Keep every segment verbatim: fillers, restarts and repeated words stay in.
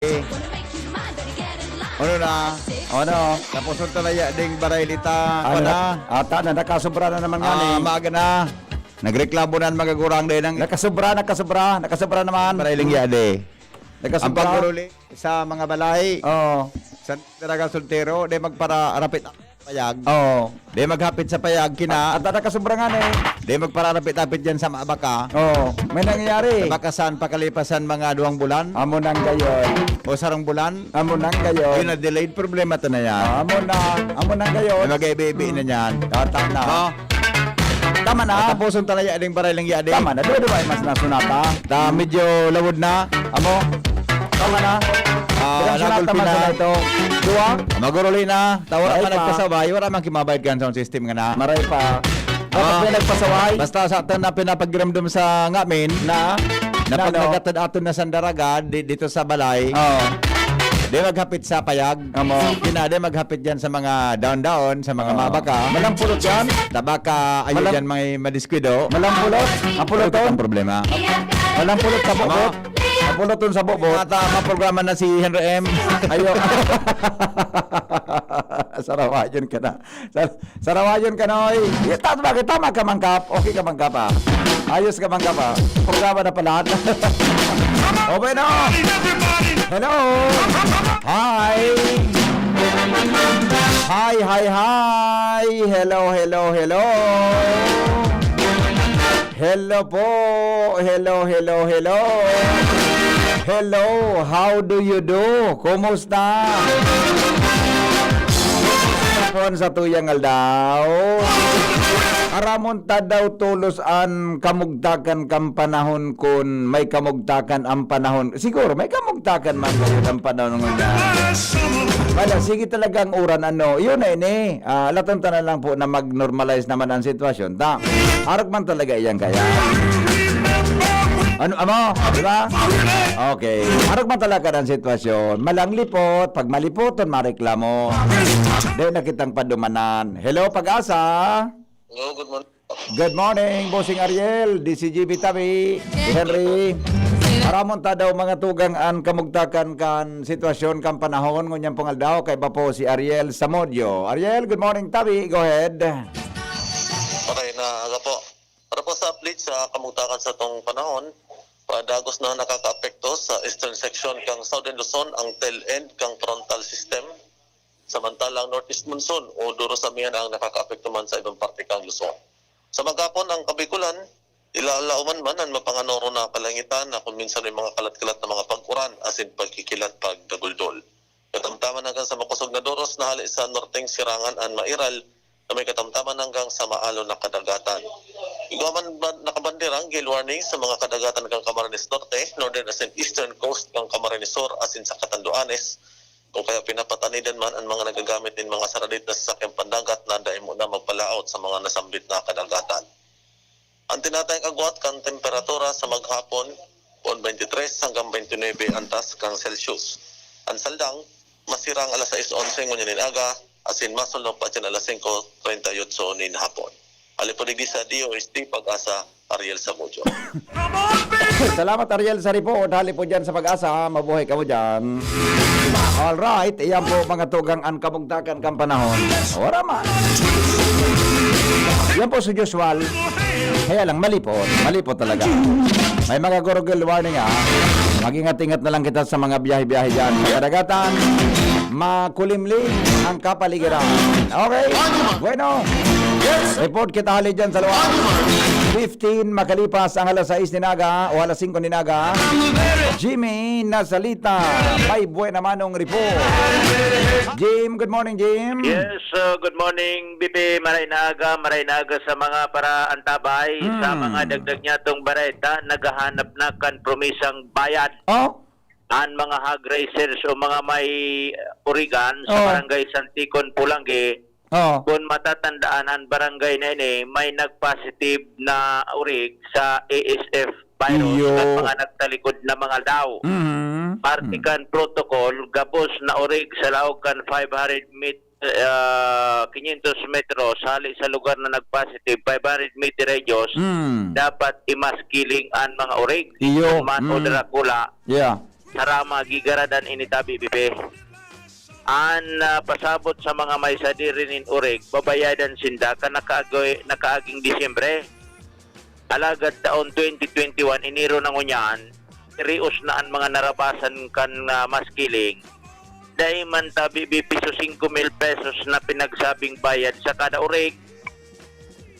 Ano na? Ano? Tapos ang talaya ding barayli ta. Ano na? Ata na, nakasubra na naman nga Ah, ni. Maaga na. Nagreklamo na ang magagurang din ang Nakasubra, nakasubra, nakasubra naman. Barayling yade. Nakasubra. Ang paguruli sa mga balay. Oo. Sa talaga soltero, di magpararapit payag. Oo. Di maghapit sa payag, kina. At, at nakasubra nga na eh. Di magpararapit-apit dyan sa mga baka. Oo. May nangyayari. Sa bakasan, pakalipasan mga duwang bulan. Amo nang gayon. O sarong bulan. Amo nang gayon. Yun na, delayed problema to na yan. Ah, amo na. Amo nang gayon. May mag-iibi-ibi na yan. Tama na. Ha? Tama na. Tapuson talaga aling baray lang yadi. Tama na. Duwa-duwa ay mas nasunata. Ta, medyo lawod na. Amo. Tama na. Ah, Ilang sunata nagulpi man na. Sa ito? Duwa? Maguruli na. Ta, wala Ay man pa. Nagpasabay. Wala man kimabayad kan sound system nga na. Maray pa. Dapat Ah. May nagpasaway. Basta sa atin na pinapagiramdam sa ngamin Na? na Na pag ano? Nagatad aton na sandaraga di, dito sa balay. Oo. Di maghapit sa payag. Amo. Kina, di maghapit dyan sa mga daon-daon, sa mga Oo. Mabaka. Malang pulot yan? Tabaka, ayun Malang dyan may madiskwido. Malang pulot? Ang pulot Pulot ton? Ang problema. Malang pulot sa bubot? Amo. Ang pulot ton sa bubot? Ata, maprograma na si Henry M. Ayo. Sarawayon ka na. Sar-, sarawayon ka na, oy. Yes, tama, tama ka, Mangkap. Okay ka, Mangkap, ah. Ayos ka, Mangkap, ah. Programa na pala. O, bueno. Hello. Hi. Hi, hi, hi. Hello, hello, hello. Hello po. Hello, hello, hello. Hello, how do you do? Kumusta? Hapon sa tuyang aldaw. Aramon ta daw tolos an kamugtakan kan panahon kun may kamugtakan an panahon. Siguro, may kamugtakan man ngayon ang panahon ngayon. Wala, sige talaga ang uran, ano. Yun na ini. Ah, latan ta na lang po na mag-normalize naman ang sitwasyon. Ta, arog man talaga iyan kaya. Ano, amo? Di ba? Okay. Arog man talaga ang sitwasyon. Malang lipot. Pag malipoton, mareklamo. Dahil na kitang padumanan. Hello, Pag-asa. Hello, good morning. Good morning, Bossing Ariel, D C G B Tabi, Yes. Henry. Aramon ta daw mga tugang an kamugtakan kan sitwasyon kan panahon ngunyan pong aldaw, kaiba po si Ariel Samudio. Ariel, good morning, Tabi. Go ahead. Okay, na aga po. Para po sa update sa kamugtakan sa tong panahon, padagos na nakakaapekto sa eastern section kang Southern Luzon ang tail end kang frontal system. Samantalang northeast monsoon o duro sa amihan ang nakakaapekto man sa ibang parte kan Luzon. Sa maghapon, ang Kabikulan, ilalaoman man an mapanganoro na kalangitan na kung minsan may mga kalat-kalat na mga pag-uran asin pagkikilat pagdaguldol. Katamtaman hanggang sa makosog na doros na hale sa norteng sirangan an mairal na may katamtaman hanggang sa maalon na kadagatan. Igwa man ba-, nakabanderang gale warning sa mga kadagatan kan Camarines Norte, Northern asin Eastern Coast kan Camarines Sur asin sa Catanduanes, o kaya pinapatanidan man an mga nagagamit nin mga saradit na sasakyang pandagat na dai muna magpalaot sa mga nasambit na kadagatan. An tinatayang agwat kan temperatura sa maghapon, poon twenty-three hanggang twenty-nine antas kan Celsius. An saldang, masirang alas sais onse ngunyan nin aga, asin masulnop pa dyan alas singko treinta y ocho nin hapon. Hali po digdi sa D O S T Pag-asa, Ariel Samudio. Salamat, Ariel, sa report. Hali po dyan sa Pag-asa. Mabuhay kamo dyan. Alright, iyan po, mga tugang, an kamugtakan kan panahon. Ora man. Yan po si usual. Kaya lang, malipot. Malipot talaga. May mga gurugol warning, ah. Mag-ingat-ingat na lang kita sa mga biyahe-biyahe dyan. Sa kadagatan, makulimlim ang kapaligiran. Okay? Bueno. Report kita hali dyan sa lugar. Fifteen makalipas ang alas sais nin aga o alas singko nin aga. Jimmy Nasalita, may buena manong report. Jim, good morning, Jim. Yes, uh, good morning, B P. Maray na aga, maray na aga sa mga paraantabay, sa Hmm. mga dagdag niya tong bareta, naghahanap na kan promisang bayad. Oh? An mga hog raisers o mga may, uh, urigan sa Oh. Barangay Santikon, Polangui, Oh. Kun matatandaan, an barangay na ini may nag-positive na urig sa A S F virus Iyo. Kan mga nagtalikod na mga aldaw. Mhm. Parte Mm. Kan protocol, gabos na urig sa laog kan five hundred met-, ah, quinientos metros hali sa lugar na nag-positive, five hundred meter radius, Mm. dapat imaskiling an mga urig. Iyo. Man o Mm. darakula, Yeah. Sarama, gigaradan ini tabi, bibi. An, ah, pasabot sa mga may sadiri nin urig, babayadan sinda kan nakaagoy-, nakaaging Disyembre. Alagad taon twenty twenty-one, Enero na ngunyan, rios na an mga narabasan kan, ah, maskiling. Dai man tabi, bibi, piso singko mil pesos na pinagsabing bayad sa kada urig.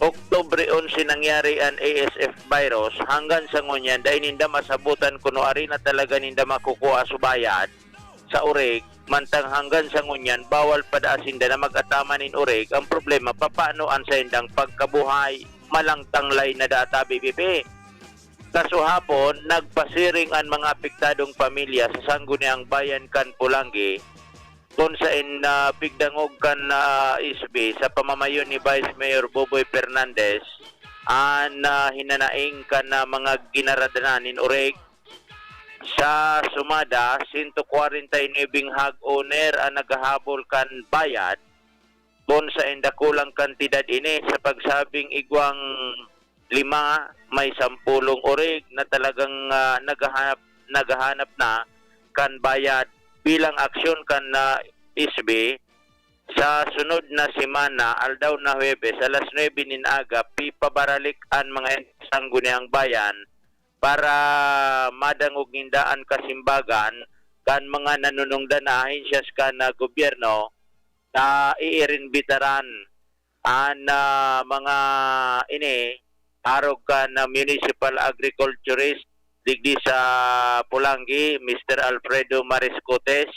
Oktubre onse nangyari an A S F virus, hanggan sa ngunyan, dai ninda masabutan kun nuari na talaga ninda makukua sa bayad sa urig, mantang hanggan sa ngunyan, bawal pa daa sinda na mag-ataman nin urig. Ang problema, papaano an saindang pagkabuhay? Malangtanglay na daa tabi, bibi. Kasuhapon, nagpasiring an mga apektadong pamilya sa Sangguniang Bayan kan Polangui, kun saen na pigdangog kan, ah, S B sa pamamayo ni Vice Mayor Boboy Fernandez an, ah, hinanaing kan, ah, mga ginaradanan nin urig. Sa sumada, sento kwarenta y nuebe hag owner an naghahabol kan bayad, kun saen dakulang kantidad ini. Sa pagsabing igwang lima, may sampolong urig na talagang, ah, naghahanap, naghahanap na kan bayad. Bilang aksyon kan, ah, S B, sa sunod na semana, aldaw na Huwebes, alas nuebe nin aga, pipabaralik an mga ente sa Sangguniang Bayan para madangog ninda an kasimbagan kan mga nanunungdan na ahensyas kan, ah, gobyerno na iirinbitaran an, ah, mga ini, arog kan, ah, municipal agriculturist digdi sa Polangui, Mister Alfredo Mariscotes,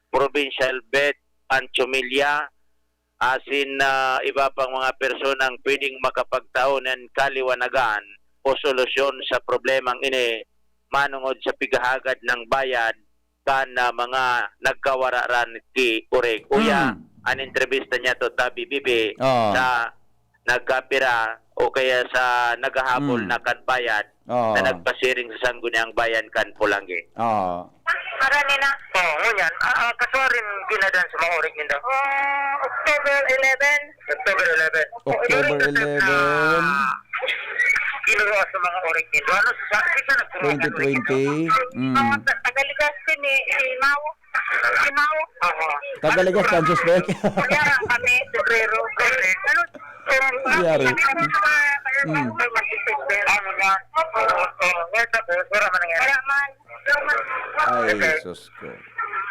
Provincial Vet Pancho Milla, asin, ah, iba pang mga personang pwedeng makapagtao nin kaliwanagan o solusyon sa problemang ini manongod sa pighahagad nin bayad kan, ah, mga nagkawararan ki urig. Uya, Hmm. an entrevista niya to tabi, bibi, Oo. sa nagkapira o kaya sa naghahabol Hmm. na kan bayad Oo. na nagpasiring sa Sangguniang Bayan kan Polangui. Oo. Marani na. Oo, ngunyan. Ah, ah, kaswarin ginadan sa mga urig ninda. Ah, October eleven. October eleven. October During the time na eleven. Kinuha sa mga urig ninda. Ano sa, sa nagtulungan Twenty twenty. Mm. Mga ta-, taga Legazpi ni, si Mao. Si Mao. Oo. Taga Legazpi ang suspek. Kaya kami, Pebrero. Ano? Nangyari. Mm. Ano na? Oo, oo. Ngayon tapos, wala man nangyari. Wala man. Ay, Okay. sus ko.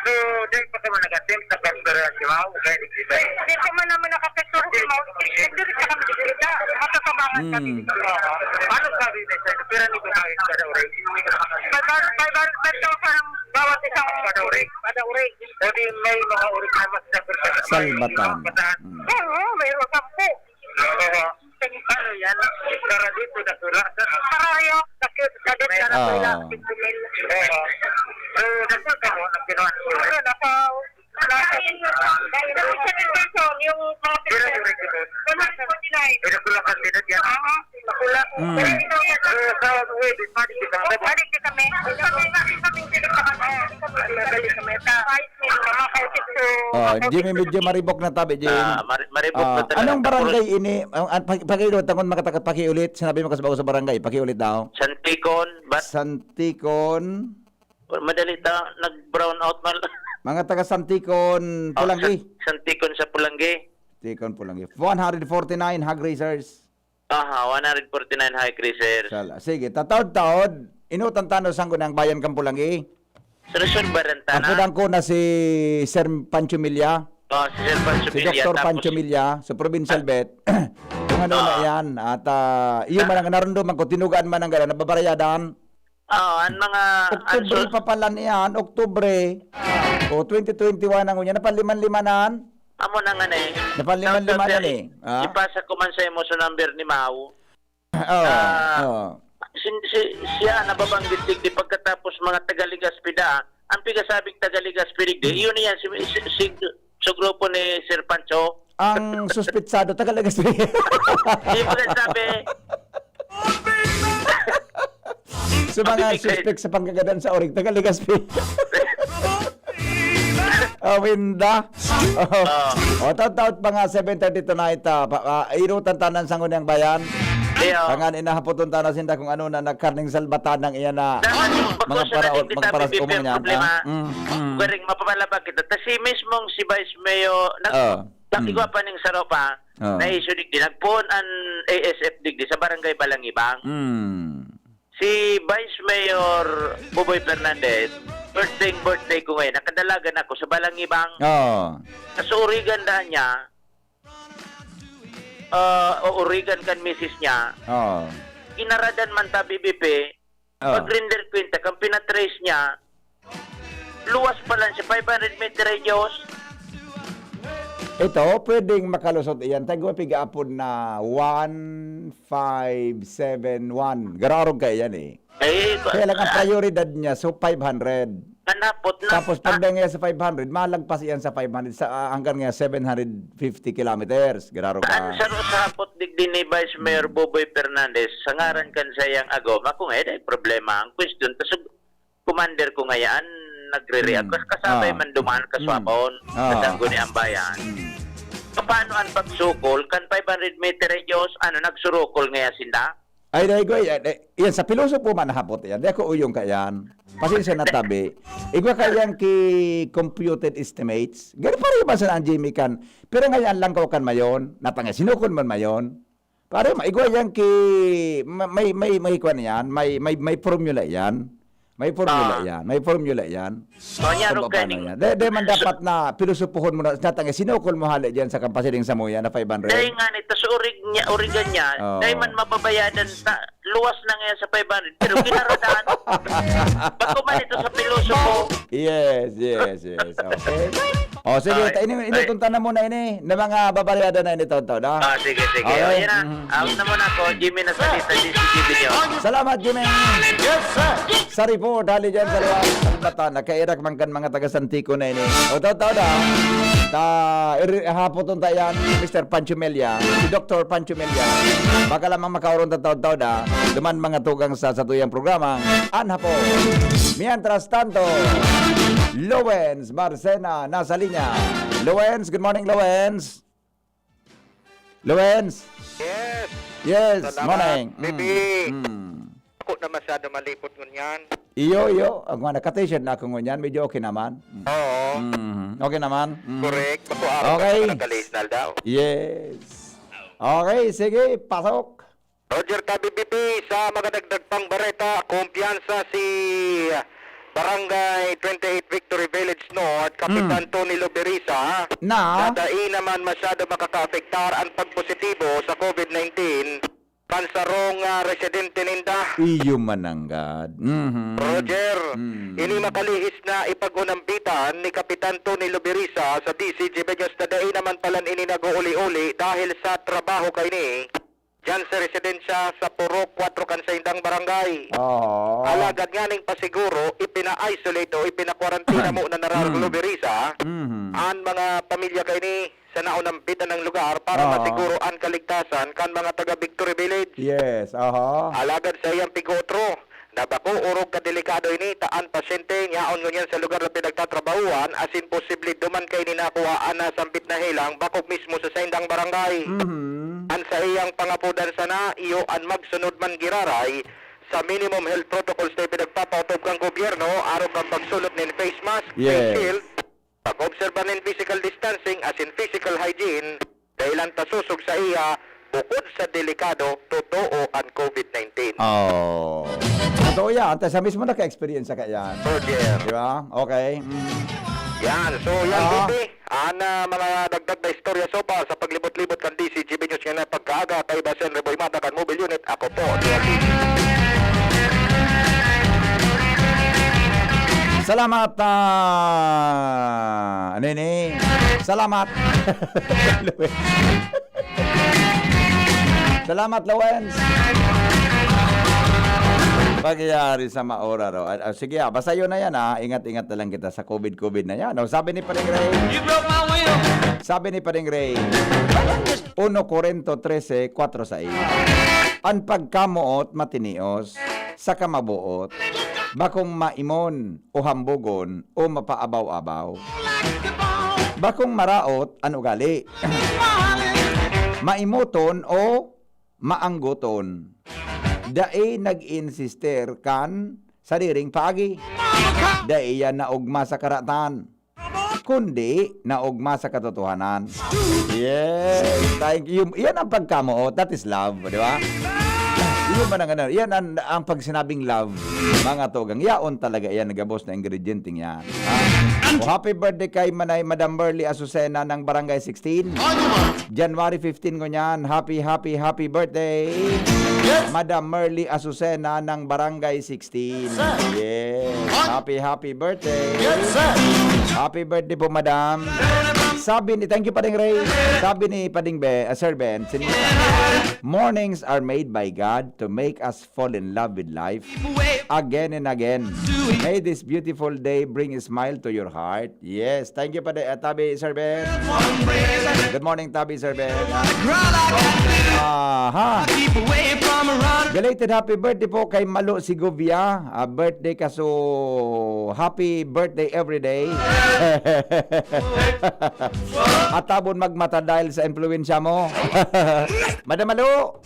So, dahil pa ka man nag-attempt sa pagdara si Mao, kaya di kita. Hindi pa man naman nakapektura si Mao. Hindi rin siya kami kita. Matatabangan kami Mm. dito. Ano sabi niya sa'yo? Pira ni Mao yung kada oras? Five hundred, five hundred, five thousand ang bawat isang kada oras. Kada oras. Pwede may mga oras na mas nagpapasal. Salbatan. Salbatan. Mm. Oo, mayroon sampu. Oo. Ano yan? Para dito, dakula. Para kayo, dakula, dakula, Ah. dakula, fifty mil. Oo. So, dakula ka mo, nagkinuha. Wala, naka-, naka-, yung mga Pero yung regular. Wala, forty-nine. Pero kulang kantidad yan. Oo, dakula. Mm. Pero ito, eh, sa Huwebes, balik kita. Balik kita, me. Kami, kami, kami, kami, kami, kami, kami, kami, kami, kami, Oh, Jimmy, medyo maribok na tabi, Jim. Ah, mari-, maribok Ah, na talaga. Anong barangay Tapos ini? Ang, ang, paki-, pakiulit, tangon makataka-, pakiulit. Sinabi mo kasi bago sa barangay, pakiulit daw. Santikon, ba-, Santikon. Madali ta, nag-brown out man. Mga taga Santikon, Oh, Polangui. San-, Santikon sa Polangui. Santikon, Polangui. One hundred forty-nine hog raisers. Aha, one hundred forty-nine hog raisers. Sala. Sige, tataod-taod, inutan tano sanggo ng bayan kan Polangui. Resolbaran ta Ang na. Kudang ko na si Sir Pancho Milla. Oh, si Sir Pancho Si Milla, Doktor tapos Pancho Milla, sa provincial Ah. vet. Kung ano na Ah. yan. At, ah, iyo Ah. man ang narunduman ko, tinugaan man ang gala, nababarayadan. Oo, ang mga Oktubre answer pa pala niyan, Oktubre. O, twenty twenty-one ang unya, napaliman-limanan. Amo na nga na eh. Napaliman-limanan Tapos, eh. Ah? Ipasa ko man sa imo sa number ni Mau. Oo, Ah, oo. si, si, siya nababanggit digdi pagkatapos mga taga Legazpi da. Ang pigasabing taga Legazpi digdi, yun yan, si, si, si, sa grupo ni Sir Pancho. Ang suspetsado, taga Legazpi. Di ba sabi? Sa mga Mabibigay. Suspek sa panggagadan sa orig, taga Legazpi. Oh, winda. Oh. Oh. Oh, taot-taot pa nga, seven thirty tonight, ah, pa, ah, irutan tanan sa ngunang bayan. Iyo. Tangan inahapoton ta na sinda kung ano na nagkarning salbatan ng iyan na Dapat mga magpasya na paraot, din kita, magparas Bibi, umang ang niyan, problema. ah? Mm, mm. Garing mapapalabag kita. Ta si mismong si Vice Mayor, nag-, Ah, nag-igwa mm. pa ning saro pa, Ah. na issue digdi. Nagpoon an A S F digdi sa Barangay Balangibang. Mm. Si Vice Mayor Buboy Fernandez, birthday, birthday ko ngayon. Nakadalagan ako sa Balangibang. Ah. Sa urigan daan niya, ah, o urigan kan misis niya, Ah. inaradan man ta, B B P, Ah. pag-render kwenta, kan pinatrace niya, luwas pa lang siya, five hundred meter radius. Ito, pwedeng makalusot iyan. Tayo pigaapod na one five seven one. Gararog ka iyan eh. Eh, Kaya lang ang ah, prioridad niya, so five hundred. Nanapot na. Tapos pag Ah. dahil nga sa five hundred, malagpas iyan sa five hundred, sa, ah, hanggang nga seven hundred fifty kilometers. Gararog Ang ka. saro sa hapot digdi ni Vice Mayor Hmm. Boboy Fernandez, sa ngaran kan sayang agoma, kung eh, dahil problema ang question. Tapos, commander ko ngayaan, nagre-react. Hmm. Kas-, kasabay Ah. man dumaan Hmm. kaswapon, Ah. sa Sangguniang Bayan. Hmm. Paano ang pagsukol? Kan five hundred meter radius, ano, nagsurukol ngaya sinda? Ay, dai, goy, eh, eh, yan, sa pilosopo man hapot yan. Di ako uyong ka yan. Pasensya na tabi. Igwa ka yan ki computed estimates. Gani pa rin ba sa ang Jimmy kan? Pero ngayon lang ka kan mayon. Natangay, sinukol man mayon. Pare, ma-, igwa yan ki, ma-, may, may, may kwan yan. May, may, may formula yan. May formula Ah. yan. May formula yan. So, niya, Kung Rog, paano kaning yan. Di, di man dapat na pilosopohon mo na, natangay, sinukol mo hali dyan sa kampasiring sa muya na five hundred. Dahil nga nito, sa orig niya, origan niya, Oh. dahil man mababayadan sa luwas na ngayon sa five hundred, pero kinarataan. Bago man ito sa pilosopo. Yes, yes, yes. Okay. O, sige, Okay. ta-, ini-, Ay. inutuntan na muna ini, na mga babaryada na ini, Tonton, ha? Ah, sige, sige. Okay. O, yan na. Mhm. Out na muna ako. Jimmy na salita, D C G B niyo. Salamat, Jimmy. Yes, sir. Sa report, hali dyan sa luwas. Salbatan, nakairak man kan mga taga Santico na ini. O, Tonton, ha? Ta, iri-, hapoton ta yan, Mister Pancho Mella, si Doctor Pancho Mella. Baka lamang makaoron ta taon-taon, ha? Duman mga tugang sa satuyang programa, An Hapon. Mientras tanto, Lowens Marcena nasa linya. Lowens, good morning, Lowens. Lowens. Yes. Yes, Salamat, morning. Mm, Bibi. mm. Ako na masyado malipot ngunyan. Iyo, iyo. Ang mga naka-t-shirt na ako ngunyan, medyo okay naman. Mm. Oo. Mm, okay naman. Mm. Correct. Bako ako Okay. sa mga nagkalisnal daw. Yes. Okay, sige, pasok. Roger K B B P, sa mga dagdag pang bareta, kumpiyansa si Barangay twenty-eight Victory Village North, Kapitan Hmm. Tony Lubirisa, Na? na dai naman masyado makakaapektar ang pagpositibo sa COVID nineteen kan sarong, ah, residente ninda. Iyo mananggad. Mhm. Roger, Hmm. ini makalihis na ipag-unambitan ni Kapitan Tony Lubirisa sa D C G B News na dai naman palan ini nag-uuli-uli dahil sa trabaho kaini. Diyan sa residensya sa Purok Kwatro kan saindang barangay. Oo. Alagad nganing pasiguro, ipina-isolate o ipinakwarantina muna na Rarong Mhm. Lubirisa Mhm. an mga pamilya kaini sa naunambitan ng lugar para Oo. masiguro an kaligtasan kan mga taga Victory Village. Yes, aha. Alagad sa iyang pig-otro, na bako orog kadelikado ini ta an pasyente yaon ngunyan sa lugar na pinagtatrabahuan asin posible duman kaini nakuhaan na sambit na helang bako mismo sa saindang barangay. Mhm. An saiyang pangapodan sana iyo an magsunod man giraray sa minimum health protocols na ipinagpapautob kan gobyerno, arog kan pagsulot nin face mask, face Yes. shield, pag-obserba nin physical distancing asin physical hygiene, dahil an tasosog sa iya, bukod sa delikado, totoo an COVID nineteen. Oh. Totoo yan. Antay sa mismo naka-experience ka yan. Roger. Di ba? Okay. Mm. Yan. So, yan, Ah. Bibi. An, ah, mga dagdag na istorya so far sa paglibot-libot kan D C G B News ngayon na pagkaaga, kaiba si Henry Boy Mata kan Mobile Unit. Ako po, si Henry. Salamat, ah, Nene. Salamat. Salamat, Lawens. Pagyari sa maora, ro. Ah, ah, sige, ah, basta yun na yan, ah. Ingat-ingat na lang kita sa COVID-COVID na yan. Oh, sabi ni Paring Ray, You broke my wheel. Sabi ni Paring Ray, uno Corinto trese, kwatro, sais, "An pagkamoot matinios, saka maboot, bakong maimon o hambogon o mapaabaw-abaw. Bakong maraot an ugali, maimoton o maanggoton. Dai nag-insister kan sadiring paagi. Dai iyan naogma sa karatan, kundi naogma sa katotohanan. Yes, thank you. Yan ang pagkamoot. That is love, di ba? Yun man ang ano, yan ang, ang pagsinabing love, mga tugang. Yaon talaga yan, gabos na ingrediente yan. Ha? O, happy birthday kay Manay, Madam Merly Azucena ng Barangay sixteen. January fifteen ngunyan. Happy, happy, happy birthday, Madam Merly Azucena ng Barangay sixteen. Yes. Happy, happy birthday. Happy birthday po, Madam. Sabi ni, thank you, Pading Ray. Sabi ni Pading Be, ah, Sir Ben, sin-, "Mornings are made by God to make us fall in love with life again and again. May this beautiful day bring a smile to your heart." Yes, thank you, Pading, ah, Tabi, Sir Ben. Good morning, Tabi, Sir Ben. Aha. Belated happy birthday po kay Malo Segovia. Ah, birthday ka, so happy birthday every day. At tabon magmata dahil sa impluwensya mo. Madam Malo,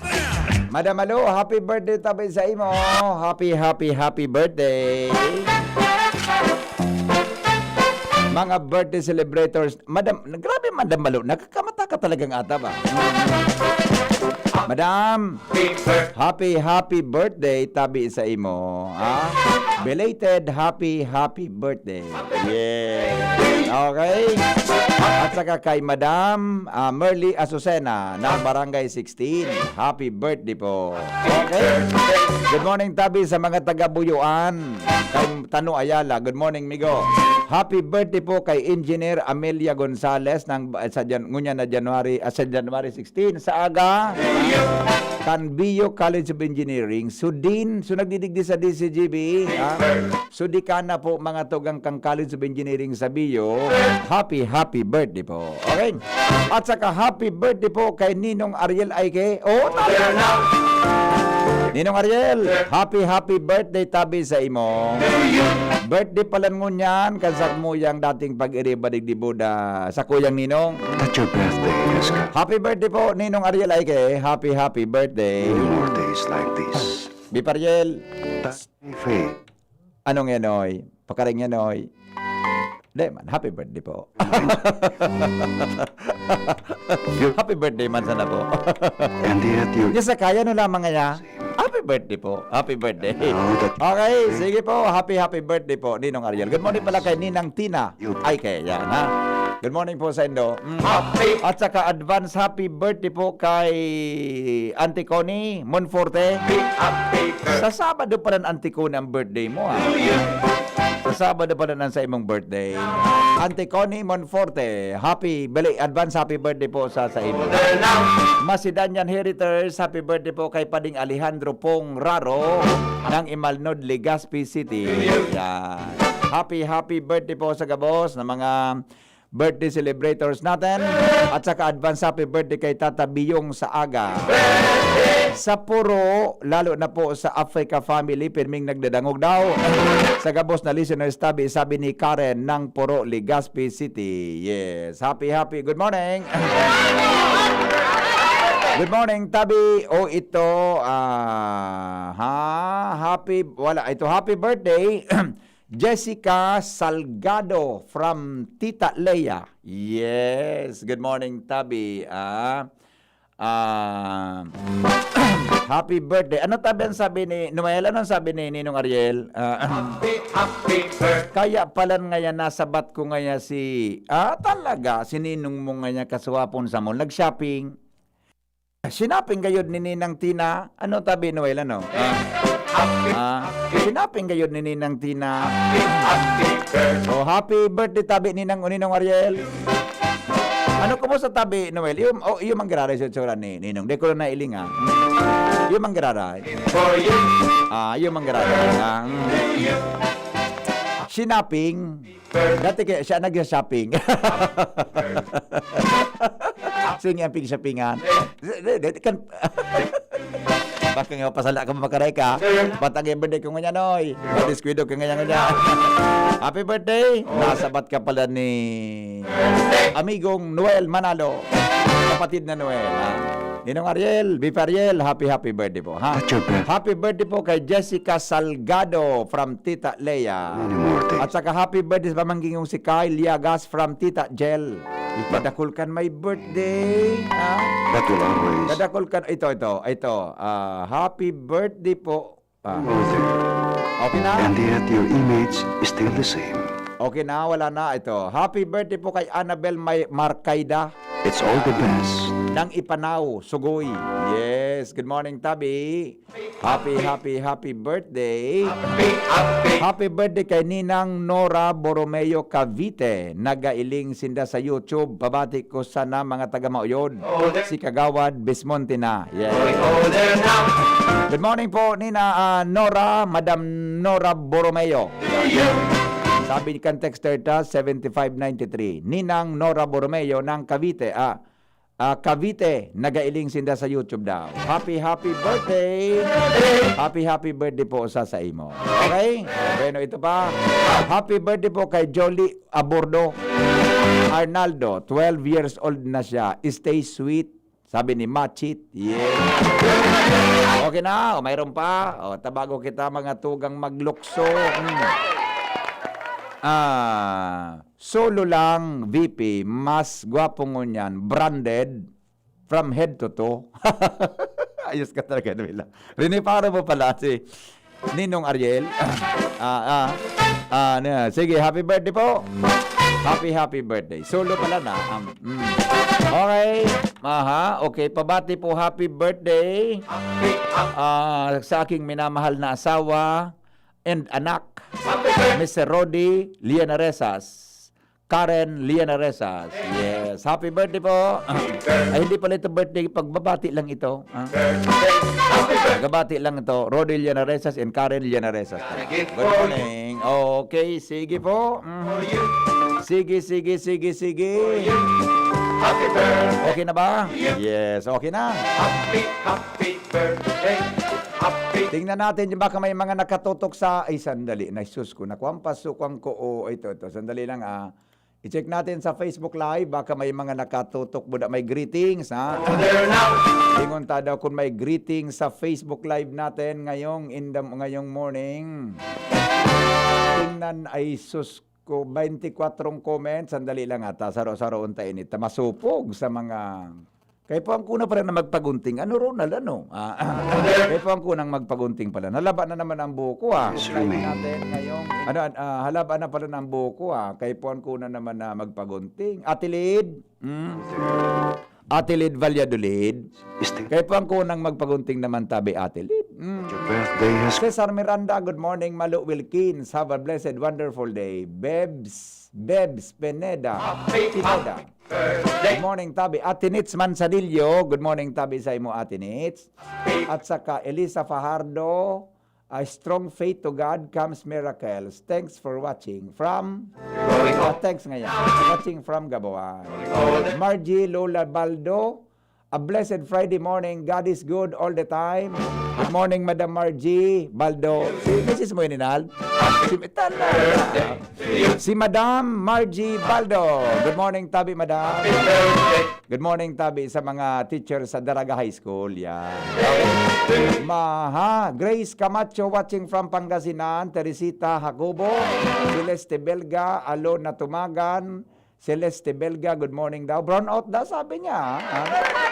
Madam Malo, happy birthday tabi sa imo. Happy, happy, happy birthday. Mga birthday celebrators, Madam, grabe, Madam Malo, nakakamata ka talagang ata ba? Madam, happy, happy birthday tabi sa imo, ha? Belated happy, happy birthday. Yeah. Okay. At saka kay Madam, ah, Merly Azucena ng Barangay sixteen. Happy birthday po. Okay. Good morning, tabi sa mga taga Buyuan. Kay Tano Ayala. Good morning, migo. Happy birthday po kay Engineer Amelia Gonzalez ng, sa Jan-, ngunyan na January, ah, sa January sixteen, sa aga. Kan Bio College of Engineering. So, Dean, so nagdidigdi sa D C G B, ha? So, dekana po, mga tugang, kan College of Engineering sa Bio. Happy, happy birthday po. Okay? At saka, happy birthday po kay Ninong Ariel Aike. Oh, talaga. Ninong Ariel, happy, happy birthday tabi sa imo. Birthday pala ngunyan, kan sakuyang dating pag-iriba digdi Buda, sakuyang Ninong. That's your birthday, Jessica. Happy birthday po, Ninong Ariel Aike. Happy, happy birthday. Many more days like this. Bipariel. That's my faith. Anong yan, oy? Pakaring yan, oy. Di man, happy birthday po. Happy birthday man sana po. And yet you Yes, sa kaya no lamang nga niya. Happy birthday po. Happy birthday. No, that Okay, sige po. Happy, happy birthday po, Ninong Ariel. Good morning pala kay Ninang Tina. You Ay, kaya yan, ha? Good morning po sa Indo. Mm. Happy At saka advance happy birthday po kay Auntie Connie Monforte. Happy birthday. Sa Sabado pa rin, Auntie Connie, ang birthday mo, ha? Sa Sabado pa rin ang sa imong birthday. Auntie Connie Monforte, happy, bali, advance happy birthday po sa, sa imo. Macedonian Heriters, happy birthday po kay Pading Alejandro Pong Raro ng Imalnod, Legazpi City. Yan. Happy, happy birthday po sa gabos na mga birthday celebrators natin. At saka advance happy birthday kay Tata Biyong sa aga. Sa Puro, lalo na po sa Africa family, pirming nagdadangog daw. Sa gabos na listeners, tabi, sabi ni Karen ng Puro, Legazpi City. Yes. Happy, happy. Good morning. Good morning, tabi. O ito, ah, ha? Happy, wala. Ito, happy birthday. Jessica Salgado from Tita Lea. Yes. Good morning, tabi. Ah, ah, happy birthday. Ano, tabi, ang sabi ni Noel? Ano ang sabi ni Ninong Ariel? Ah, Happy, happy birthday. Kaya pala ngayon nasabat ko ngayon si, ah, talaga, si Ninong mo ngayon kaswapon sa mall. Nag-shopping. Sinaping gayod ni Ninang Tina. Ano, tabi, Noel, ano? Ah, ah, sinaping gayod ni Ninang Tina. Oh, happy birthday, tabi, Ninang, Ninong Ariel. Ano, kumusta, tabi, Noel? Iyo, oh, iyo manggiraray sa itsura ni Ninong. Di ko na nailing, ah. Iyo manggiraray. Ah, iyo manggiraray, ah. Mm. Sinaping. Dati kaya siya nag-shopping. Sige, ang pig-shoppingan. Kan, baka nga pasala ka, makaray ka. Bantang yung birthday ko ngayon, oy. Madiskuido ka ngayon, ngayon. Happy birthday! Nasabat ka pala ni Amigong Noel Manalo. Kapatid na Noel, ha? Ninong Ariel, Bipa Ariel, happy, happy birthday po, ha? At your birth- Happy birthday po kay Jessica Salgado from Tita Lea. Many more days. At saka happy birthday sa pamangkin kong si Kyle Liagas from Tita Jel. But Kadakul kan may birthday, ha? That will always Kadakul kan, ito, ito, ito. Ah, happy birthday po. Ah. Older. Okay na? And yet your image is still the same. Okay na, wala na. Ito. Happy birthday po kay Annabel May Marcaida. It's all the best. Ng Ipanao, Sugoy. Yes. Good morning, Tabi. Happy, happy, happy birthday. Happy, happy. Happy birthday kay Ninang Nora Borromeo Cavite. Nagailing sinda sa YouTube. Pabati ko sana mga taga Mauyod. Si Kagawad Bismonte na. Yeah. Good morning po, Nina, ah, Nora, Madam Nora Borromeo. Sabi kan texter ta, seventy-five ninety-three, Ninang Nora Borromeo ng Cavite. Ah, ah, Cavite, nagailing sinda sa YouTube daw. Happy, happy birthday! Happy, happy birthday po sa, sa imo. Okay? Bueno, ito pa. Happy birthday po kay Jolie Abordo Arnaldo. Twelve years old na siya. Stay sweet. Sabi ni Machit. Yeah. Okay na. O, mayroon pa. O, tabago kita, mga tugang maglukso. Hmm. Ah, solo lang, V P. Mas gwapo ngunyan. Branded. From head to toe. Ayos ka talaga, Noela. Riniparo mo pala si Ninong Ariel. Ah, ah. Ah, ano yan? Sige, happy birthday po. Happy, happy birthday. Solo pala na. Um, mm. Okay. Aha, okay. Pabati po, happy birthday. Ah, sa aking minamahal na asawa and anak, Mister Rody Lianaresas. Karen Lianaresas. Yes. Happy birthday po. Ay, hindi pala ito birthday. Pagbabati lang ito. Ah. Pagbabati lang ito. Rody Lianaresas and Karen Lianaresas. Good morning. Okay, sige po. Mhm. Sige, sige, sige, sige. Okay na ba? Yes, okay na. Happy, happy birthday. Happy. Tingnan natin, baka may mga nakatutok sa, ay, sandali. Ay, sus ko, naku, ang paso ko, ang ko, oh, ito, ito. Sandali lang, ah. I-check natin sa Facebook Live, baka may mga nakatutok, buda may greetings, ha? Ingon ta daw kung may greetings sa Facebook Live natin ngayong, in the, ngayong morning. Tingnan, ay, sus ko, twenty-four comments. Sandali lang ata, saro-saro unta ini. Ta masupog sa mga, kay puwang ko na pala na magpagunting. Ano, Ronald, ano? Ah, kay puwang ko nang magpagunting pala. Nalaba na naman ang buko, ah. Yes, Rene. Natin ngayong, ano, ah, halaba na pala ng buko, ah. Kay puwang ko na naman na magpagunting. Atilid. Hmm. Atilid, Valladolid. Kay puwang ko nang magpagunting naman tabi, Atilid. Hmm. Your birthday has Cesar Miranda, good morning. Malo Wilkins, have a blessed, wonderful day. Bebs, Bebs Pineda. Pineda. Good morning, tabi. Ate Nits Manzanillo, good morning, tabi sa imo, Ate Nits. At saka Elisa Fajardo, "A strong faith to God comes miracles. Thanks for watching." From, ah, thanks ngayon. Watching from Gaboan. Margie Lola Baldo, "A blessed Friday morning. God is good all the time." Good morning, Madam Margie Baldo. Si misis mo yun, Inal? Si, talaga. Si Madam Margie Baldo. Good morning, tabi, Madam. Good morning, tabi, sa mga teacher sa Daraga High School. Yan. Okay. Maha, Grace Camacho watching from Pangasinan, Teresita Jacobo, Celeste Belga, Alona Tumagan, Celeste Belga, good morning daw. Brown out daw, sabi niya, ha?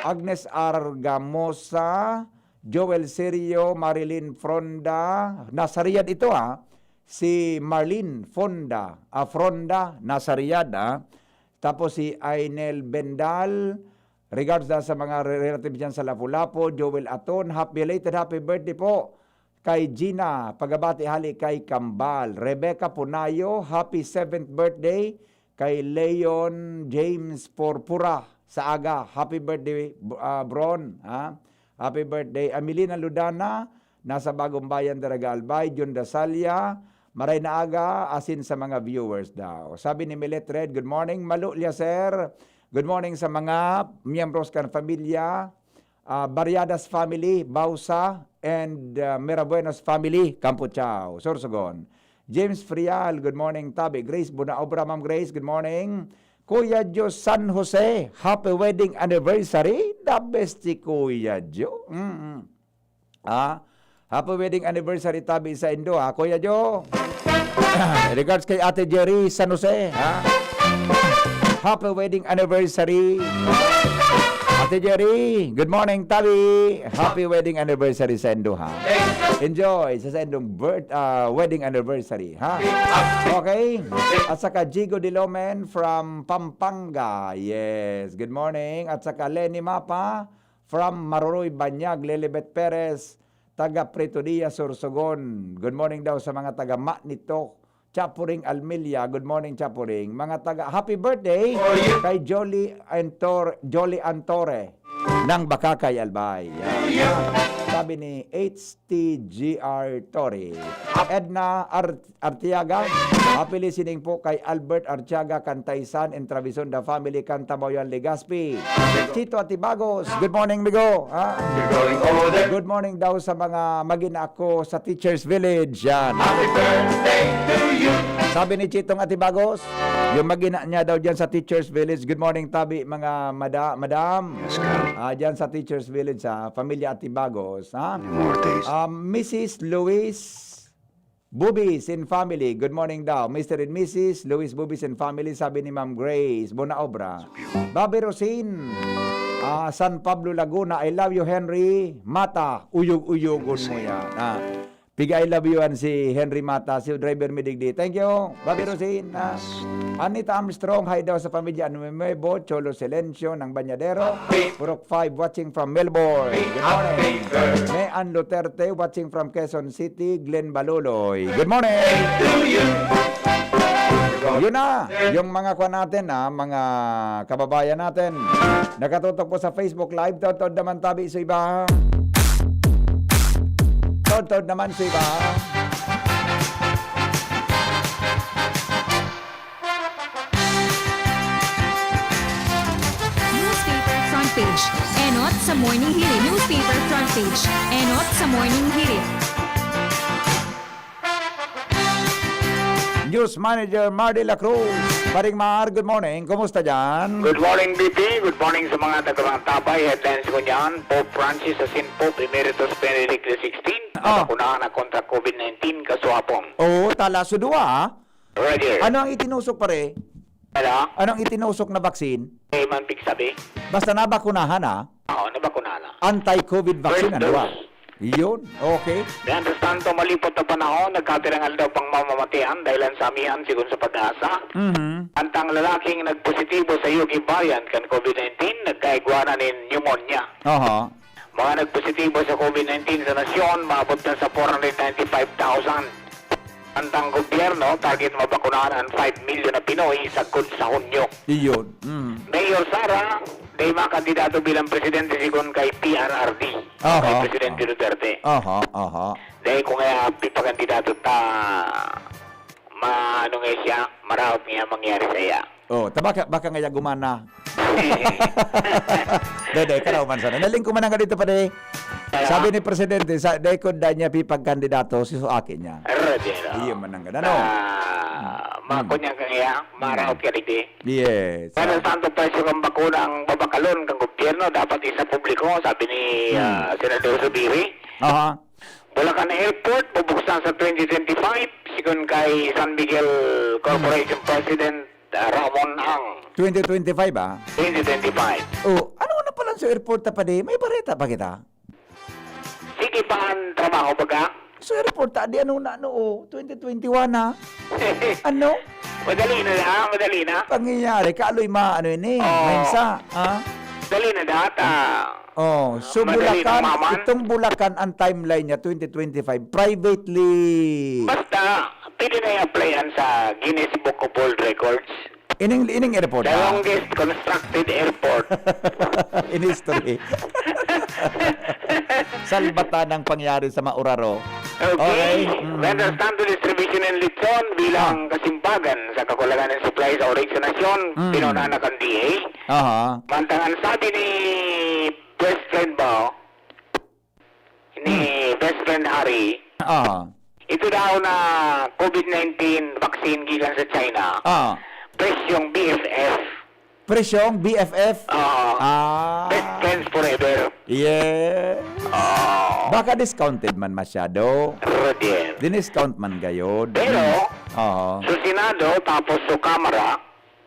Agnes Argamosa, Joel Serio, Marilyn Fronda. Nasa Riyadh ito, ha? Si Marlene Fonda, ah, Fronda, nasa Riyadh, ha? Tapos si Ainel Bendal, regards daw sa mga re-, relatives dyan sa Lapu-Lapu, Joel Aton, hap-, belated happy birthday po kay Gina, pagabati hali kay Kambal. Rebecca Punayo, happy seventh birthday kay Leon James Porpura sa aga. Happy birthday, b-, ah, Bron, ha? Happy birthday. Amelina Ludana, nasa Bagong Bayan, Daraga Albay. John Dasalia, maray na aga, asin sa mga viewers daw. Sabi ni Milet Red, "Good morning, Malu Liaser." Good morning sa mga miyembros kan pamilya. Ah, Barriadas family, Bausa, and, ah, Mirabuenos family, Campo Chao, Sorsogon. James Frial, good morning, tabi. Grace Bunaobra, Ma'am Grace, good morning. Kuya Jo San Jose, happy wedding anniversary. The best si Kuya Jo. Mm-mm. Ah, happy wedding anniversary tabi sa indo, ha, Kuya Jo. Regards kay Ate Jerry San Jose, ha? Happy wedding anniversary. Ate Jerry, good morning, tabi. Happy wedding anniversary sa indo, ha? Enjoy sa, sa indong birth, ah, wedding anniversary, ha? Okay? At saka Jigo Dilomen from Pampanga. Yes, good morning. At saka Lenny Mapa from Maroroy, Banyag, Lilibet Perez, taga Pretoria, Sorsogon. Good morning daw sa mga taga Manito, Chapuring, Almelia. Good morning, Chapuring. Mga taga, happy birthday kay Jolly Antor-, Jolly Antore ng Bakakay, Albay. Yan. Sabi ni H T G R Torre. Edna Ar-, Artiaga, happy listening po kay Albert Artiaga, Cantaysan, and Travison, the family, Cantabaw yan, Legazpi. Chito Atibagos, good morning, migo. Ha? Good morning daw sa mga magina ko sa Teachers Village. Yan. Happy birthday to you. Sabi ni Chitong Atibagos, yung magina niya daw dyan sa Teachers Village. Good morning, tabi, mga mada-, madam. Yes, ka. Ah, dyan sa Teachers Village, ha? Pamilya Atibagos, ha? Mortis. Ah, Missus Luis Bubis and family. Good morning daw. Mister and Missus Luis Bubis and family, sabi ni Ma'am Grace. Bona obra. Bobby Rosin, ah, San Pablo, Laguna. I love you, Henry. Mata, uyog-uyogon mo yan. Ah, piga I love you an si Henry Mata, si driver mi digdi. Thank you, Bobby Rosin. Ah, Anita Armstrong, hi daw sa pamilya Nuevo, Cholo Silencio ng Banyadero. Purok five, watching from Melbourne. Good morning. Mean Duterte, watching from Quezon City, Glenn Baluloy. Good morning. Yun na, yung mga kwan natin, ha, mga kababayan natin. Nakatutok po sa Facebook Live, totod naman tabi sa iba. Totod naman sa iba. Newspaper front page. Enot sa Morning Hirit. Newspaper front page. Enot sa Morning Hirit. News Manager Mardy La Cruz. Paring Mar, good morning. Kumusta dyan? Good morning, B P. Good morning sa mga taga-Mantabay. Headlines ko dyan, Pope Francis asin Pope Emeritus Benedict the sixteenth. Ah. Nabakunahan na kontra COVID nineteen kaswapon. Oo, tala sa duwa, ah. Roger. Ano ang itinusok, pare? Ano? Ano ang itinusok na vaccine? Eh, man pigsabi. Basta nabakunahan, ah. Oo, nabakunahan na. Anti-COVID vaccine, First ano ba? dose. Yun, okay. Mientras tanto, malipot na panahon, nagkapirang aldaw pang mamamatian dahil ang samihan, sigon sa PAGASA. Mhm. Antang lalaking nagpositibo sa U K variant kan COVID nineteen, nagkaigwa na nin pneumonia. Aha. Mga nagpositibo sa COVID nineteen sa nasyon, maabot na sa four hundred ninety-five thousand. Antang gobyerno, target mabakunahan an five million na Pinoy sagkod sa Hunyo. Iyon. Mm. Mayor Sara, dai makandidato bilang presidente sigon kay P R R D, Aha. kay Presidente Duterte. Aha, aha. Dai ko kaya pipakandidato ta, ma-, ano nga siya, maraot nga mangyari sa iya. Oh, ta baka, baka ngaya gumana. Dai, dai, karaw man sana. Naling ko man nga dito, pare. Kaya? Sabi ni Presidente, sa, dai ko da niya pipagkandidato, si Suaki niya. Pero, di, no? Iyo man ang ganun, no? Ah, Mm. makunya ka kaya, maraot Mm. ka digdi. Yes. Pero Ah. santo presyo kang bakuna ang babakalon kang gobyerno, dapat isa publiko, sabi ni, Mm. ah, Senador Zubiri. Aha. Bulacan Airport, bubuksan sa twenty twenty-five, sigon kay San Miguel Corporation Mm. President ah, Ramon Ang. Twenty twenty-five, ah. Twenty twenty-five. Oh, ano na pala sa airport ta pa di? May bareta pa kita? Sige pa ang trabaho, baga? Sa airport ta, di ano na, ano, oh, twenty twenty-one na. Ano? Madali na, ah, madali na. Pangyayari, kaaloy ma, ano yun eh, Oh. minsa, ah? Dali na data. Oh, so Madali Bulacan, na maman. itong Bulacan, ang timeline niya, twenty twenty-five, privately. Basta, pwede na i-applyan sa Guinness Book of World Records. Ining, ining airport, The ah. longest constructed airport. In history. Salbata ng pangyari sa Mauraro. Okay. Okay. Mm. Mientras tanto, distribution ng lechon bilang Ah. kasimbagan sa kakulangan ng supply sa orig sa nasyon, Mm. pinuna na kan D A. Aha. Mantang ang sabi ni Best friend ba? Ni Hmm. best friend Harry. Ah. Ito daw na COVID nineteen vaccine gikan sa China. Ah. Presyong B F F. Presyong B F F? Oo. Ah. Best friends forever. Yeah. Oo. Baka discounted man masyado. Roger. Diniscount man gayod. Pero, Oo. sa Senado, tapos sa Kamara,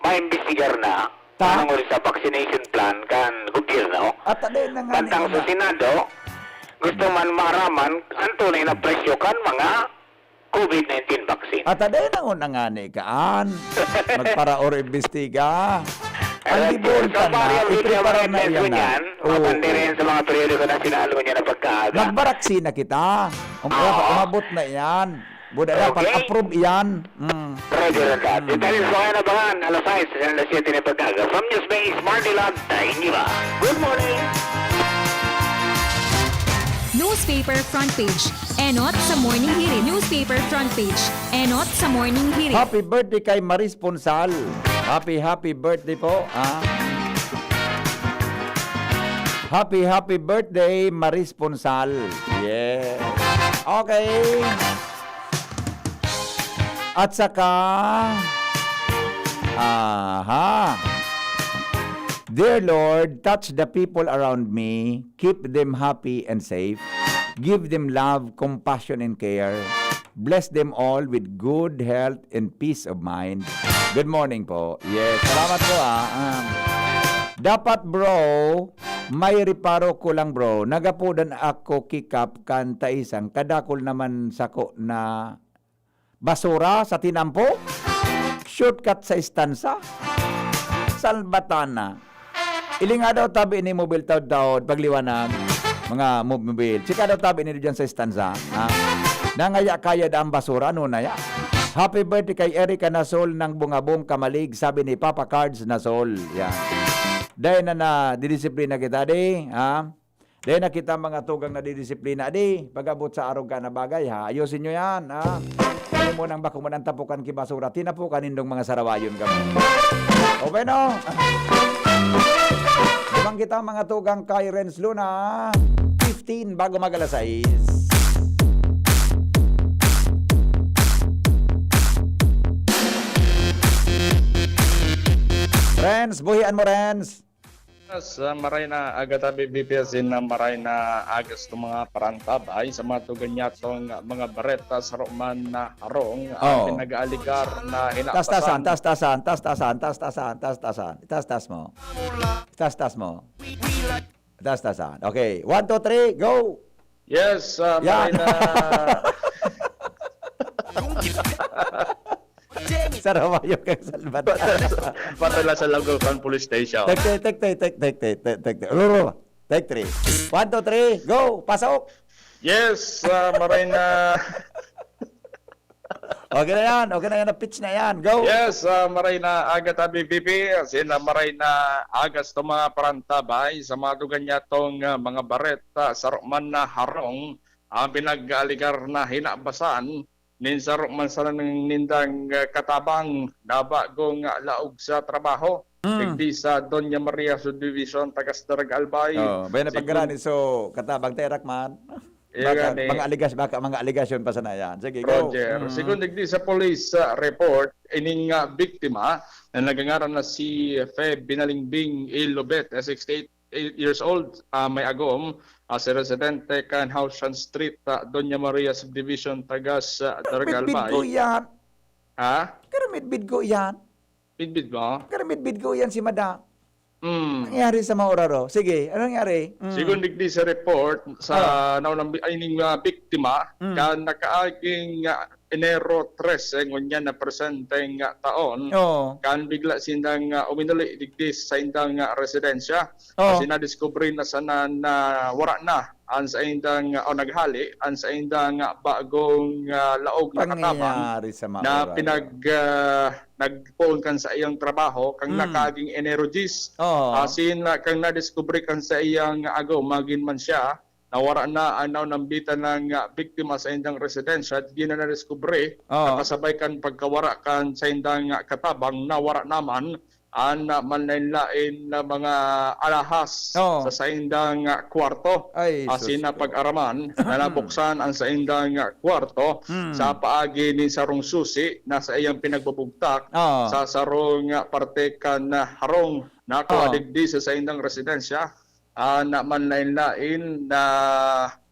maimbestigar na Ta? tungkol sa vaccination plan kan gobyerno. At ano yun na nga Bantang ni- sa Senado, gusto man maaraman ang tunay na presyo kan mga COVID nineteen vaccine. At aday na una nga ni kaan. Magparaor imbestiga. Ang Alam gibol ko, ka so, Mario na, Villa iprepara na Martinez yan na. Gunyan, Oo. mabandera yan sa mga periodiko na sinalo niya na pagkaaga. Nagbaraksi na kita. Ang Oo. umabot na yan. Buda dapat Okay. approve yan. Mm. Roger on that. Mm. Italis ko kayo na bangan, alas sais, alas siyete na pagkaaga. From News Base, Mardy Lab, Taingiba. Good morning! Newspaper front page. Enot sa Morning Hirit. Newspaper front page. Enot sa Morning Hirit. Happy birthday kay Maris Ponsal. Happy, happy birthday po. Ah. Happy, happy birthday, Maris Ponsal. Yeah. Okay. At saka, aha. Dear Lord, touch the people around me, keep them happy and safe, give them love, compassion, and care. Bless them all with good health and peace of mind. Good morning po. Yes, salamat po, ah. Um, dapat, bro, may reparo ko lang, bro. Nagapodan ako kikap kan taisang kadakol naman sako na basura sa tinampo. Shortcut sa estansa. Salbatana. Ilinga daw tabi ni mobil taod-taod pagliwanag. Mga mo- mobil. Chika daw tabi ni diyan sa estansa. Ha? Nangaya kaya da ang basura. Ano na ya? Happy birthday kay Erica Nasol ng Bungabong Kamalig, sabi ni Papa Cards Nasol. Yan. Dahil na na didisiplina kita, di. Ha? Dahil na kita mga tugang na didisiplina, di. Pag-abot sa arog ka na bagay, ha? Ayusin nyo yan, ha? Ano mo nang bako mo nang tapukan ki basura, tinapukan nindong mga sarawayon kami. O bueno, naman kita mga tugang kay Renz Luna, fifteen bago mag alas sais. Renz, buhian mo, Renz. Sa maray na aga tabi, B P S, in na maray na agas itong mga parantabay sa mga tugan niyatong mga bareta sa Roman na harong, Oh. Ang pinag-aaligar na Tas-tasan, hinapasan. tas-tasan, tas-tasan, tas-tasan, tas-tasan, tas-tasan. Itas-tas mo. Itas-tas mo. Tas-tasan. Okay. One, two, three, go! Yes, ah, Yan. maray na Sarawayo kang Salvador. Patala sa Lagocan Police Station. Take, take, take, take, take, take, take, take, take. Ruru. Take three. One, two, three, go! Pasok! Yes, ah, maray na Okay na yan. Okay na yan. Pitch na yan. Go! Yes, ah, maray na aga tabi, V P. As in, ah, maray na agas itong mga parantabay sa mga tugan niyatong, ah, mga bareta sa Roman na harong ang pinag-aaligar na hinabasan nin saro man sana nin nindang, ah, katabang na bagong, ah, laog sa trabaho. Mm. Digdi sa Doña Maria Subdivision, Tagas Darag Albay. Oh, baya na Segun- pagkarani. So, katabang terak man. Iya Baka, gani. mga aligas, baka mga aligasyon pa sana yan. Sige, go. Roger, Mm. segun digdi sa police, ah, report, ining, ah, biktima na nagangaran na si Feb Binalingbing Ilobet, ah, sixty-eight years old, ah, may agom, ah, si residente kan Haushan Street, ah, Doña Maria Subdivision, Tagas, ah, Darag Albay. Bidbid ko yan. Ha? Pero midbid ko yan. Bidbid mo? Pero midbid ko yan si Mada. Mm. Nangyari sa Mauraro. Sige, ano nangyari? Mm. Segun digdi sa report sa Ah. naunang bi- ay, ning, ah, biktima, Mm. kan nakaaging, ah, Enero trese, ngunyan na presenteng, ah, taon, Oo. kan bigla sindang, ah, uminuli digdi sa indang, ah, residensya. Oo. Kasi nadiskubre na sana na wara na ang saindang, ah, o naghali ang saindang, ah, bagong, ah, laog na katabang Pangyayari sa na Mauraro. pinag, ah, nagpoon kan sa iyang trabaho kang Mm. nakaaging Enero diyes. Oo. Asin, ah, kang nadiskubre kan sa iyang agaw, magin man siya, nawara na ang naunambitan ng, ah, biktima sa indang residensya, di na nadiskubre, Oo. nakasabay kan pagkawara kan sa indang, ah, katabang, nawara naman an, ah, manlaen-laen na mga alahas Oo. sa saindang, ah, kwarto. Ay, Asin sus na ko. pag-araman na nabuksan ang saindang, ah, kwarto Hmm. sa paagi nin sarong susi na saiyang pinagbubugtak Oo. sa sarong, ah, parte kan, ah, harong na Oo. kuha digdi sa saindang residensya. Ah, na manlaen-laen na,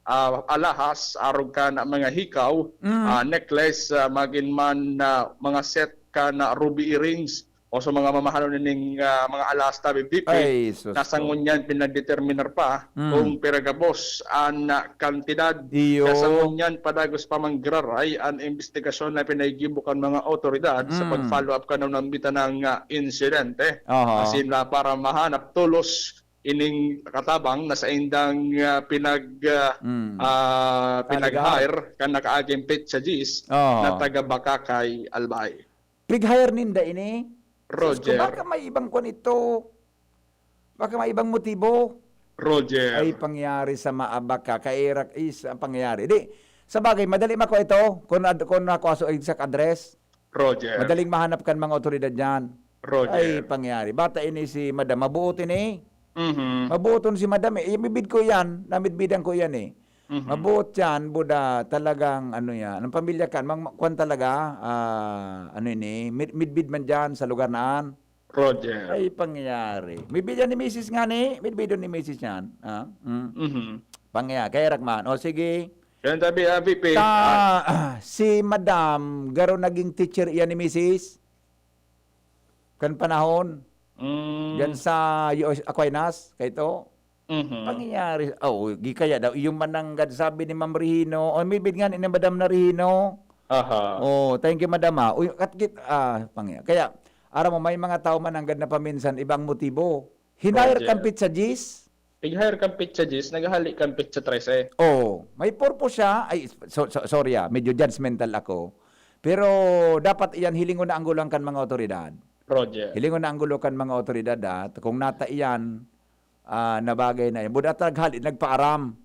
ah, alahas, arog kan mga hikaw, Mm. ah, necklace, ah, magin man na mga set kan ruby earrings, o sa mga mamahalon nining, ah, mga alahas tabi, Bibi, Ay, sus ko. ngunyan pinagdeterminar pa Mm. kung pira gabos an, ah, kantidad. Iyo. Kaya sa ngunyan, padagos pa manggiraray an imbestigasyon na pinaigibo kan mga awtoridad sa Mm. pag-follow up kan nambitan na, ah, insidente. Aha. Asin la para mahanap tolos ining katabang na saindang, ah, pinag, ah, Mm. ah, Talaga? pinag-hire kan nakaaging petsa diyes Oo. na taga Bacacay, Albay. Pig-hire ninda ini? Sus ko, Roger. baka may ibang kwan ito. Baka may ibang motibo. Roger. Ay, pangyari sa maabak ka. Kairak is ang pangyari. Di, sa bagay, madali mako ito. Kung, ad- kung ako aso exact address, Roger. madaling mahanap kan mga otoridad dyan. Roger. Ay, pangyari. Bata ini si madam. Mabuot ini. Mhm. Mabuoton si madam eh. Ibibid ko yan. Namidbidan ko yan eh. Mhm. Mabuot yan, buda talagang ano yan. Ang pamilya kan, mang, kwan talaga, ah, ano ini, mid, midbid man dyan sa lugar na an. Roger. Ay, pangyayari. Midbid yan ni misis nga ni, midbidon ni misis yan. Ah, mm. Mhm. Pangyayari. Kaya rakman. O, sige. Yan tabi, ah, V P. Ta, Ah. si madam, garo naging teacher iyan ni misis. Kan panahon. Mm. Diyan sa U S Aquinas, kaito. Mhm. Pangyayari, oh, gi kaya daw, iyo man nanggad sabi ni Ma'am Rehino, o, midbid nga ni Madam na Rehino. Aha. Oh, thank you, Madam, ah. Uy, kat-, kit-, ah, pangya-, kaya, aram mo, may mga tao man nanggad na paminsan, ibang motibo. Hinire Roger. kan petsa diyes. Pig-hire kan petsa diyes, naghali kan petsa trese. Oh, may purpose siya. Ay, so, so, sorry, ah, medyo judgmental ako. Pero dapat iyan hilingon na ang gulang kan mga otoridad. Roger. Hilingon na ang gulo kan mga otoridad, ah, kung nata iyan, ah, na bagay na iyan. Buda ta naghali, nagpaaram.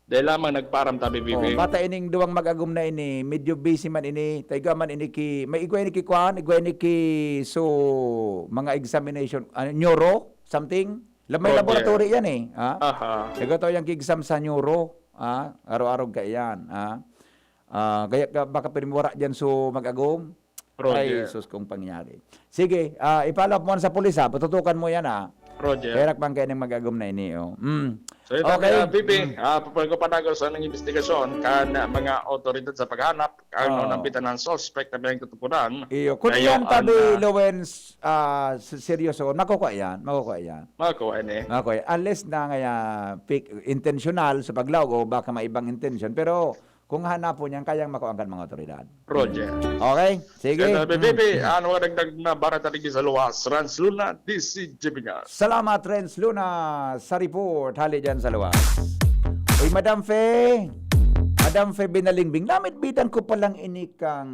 Dahil lamang nagpaaram tabi, Oh, Bibi. bata ining duwang mag-agom na ini, medyo busy man ini, ta igwa man ini ki, may igwa ini ki kwan, igwa ini ki, so, mga examination, ah, neuro, something. La-, may Roger. laboratory yan eh, ha? Aha. Igwa to yung ki-exam sa neuro, ha? Araw-araw ka yan, ha? Ah, kaya ka, baka pwede mo wara dyan, so, mag-agom. Roger. Ay, sus, kung pangyari. Sige, ah, i-follow up mo sa pulis, ha? Patutukan mo yan, ha? Roger. Kaya rakman kayo ng mag-agom na ini, oh. Mm. So, ito Okay. kaya, Bibi, Mm. ah, papalagay ko pa nagos ang investigasyon kan mga otoridad sa paghanap, ang Oh. nambitan ng suspect na pinagtutukunan. Iyo. Kung Kaya yan, ang, tabi, ah, Lawrence, ah, s-, seryoso, makukuha yan, makukuha yan. Makukuha yan, eh. Makukuha yan. Unless na nga, ah, fake, intentional sa paglaog o baka may ibang intention. Pero kung hanapon yan, kayang makuha kan mga otoridad. Roger. Okay? Sige. Kaya sabi, Mm. Bibi, Mm. ano ang dagdag na barata digdi sa luwas? Rans Luna, D C G P nga. Salamat, Rans Luna, sa report. Hali dyan sa luwas. Uy, Madam Fe. Madam Fe Binalingbing. Namitbitan ko palang ini kang,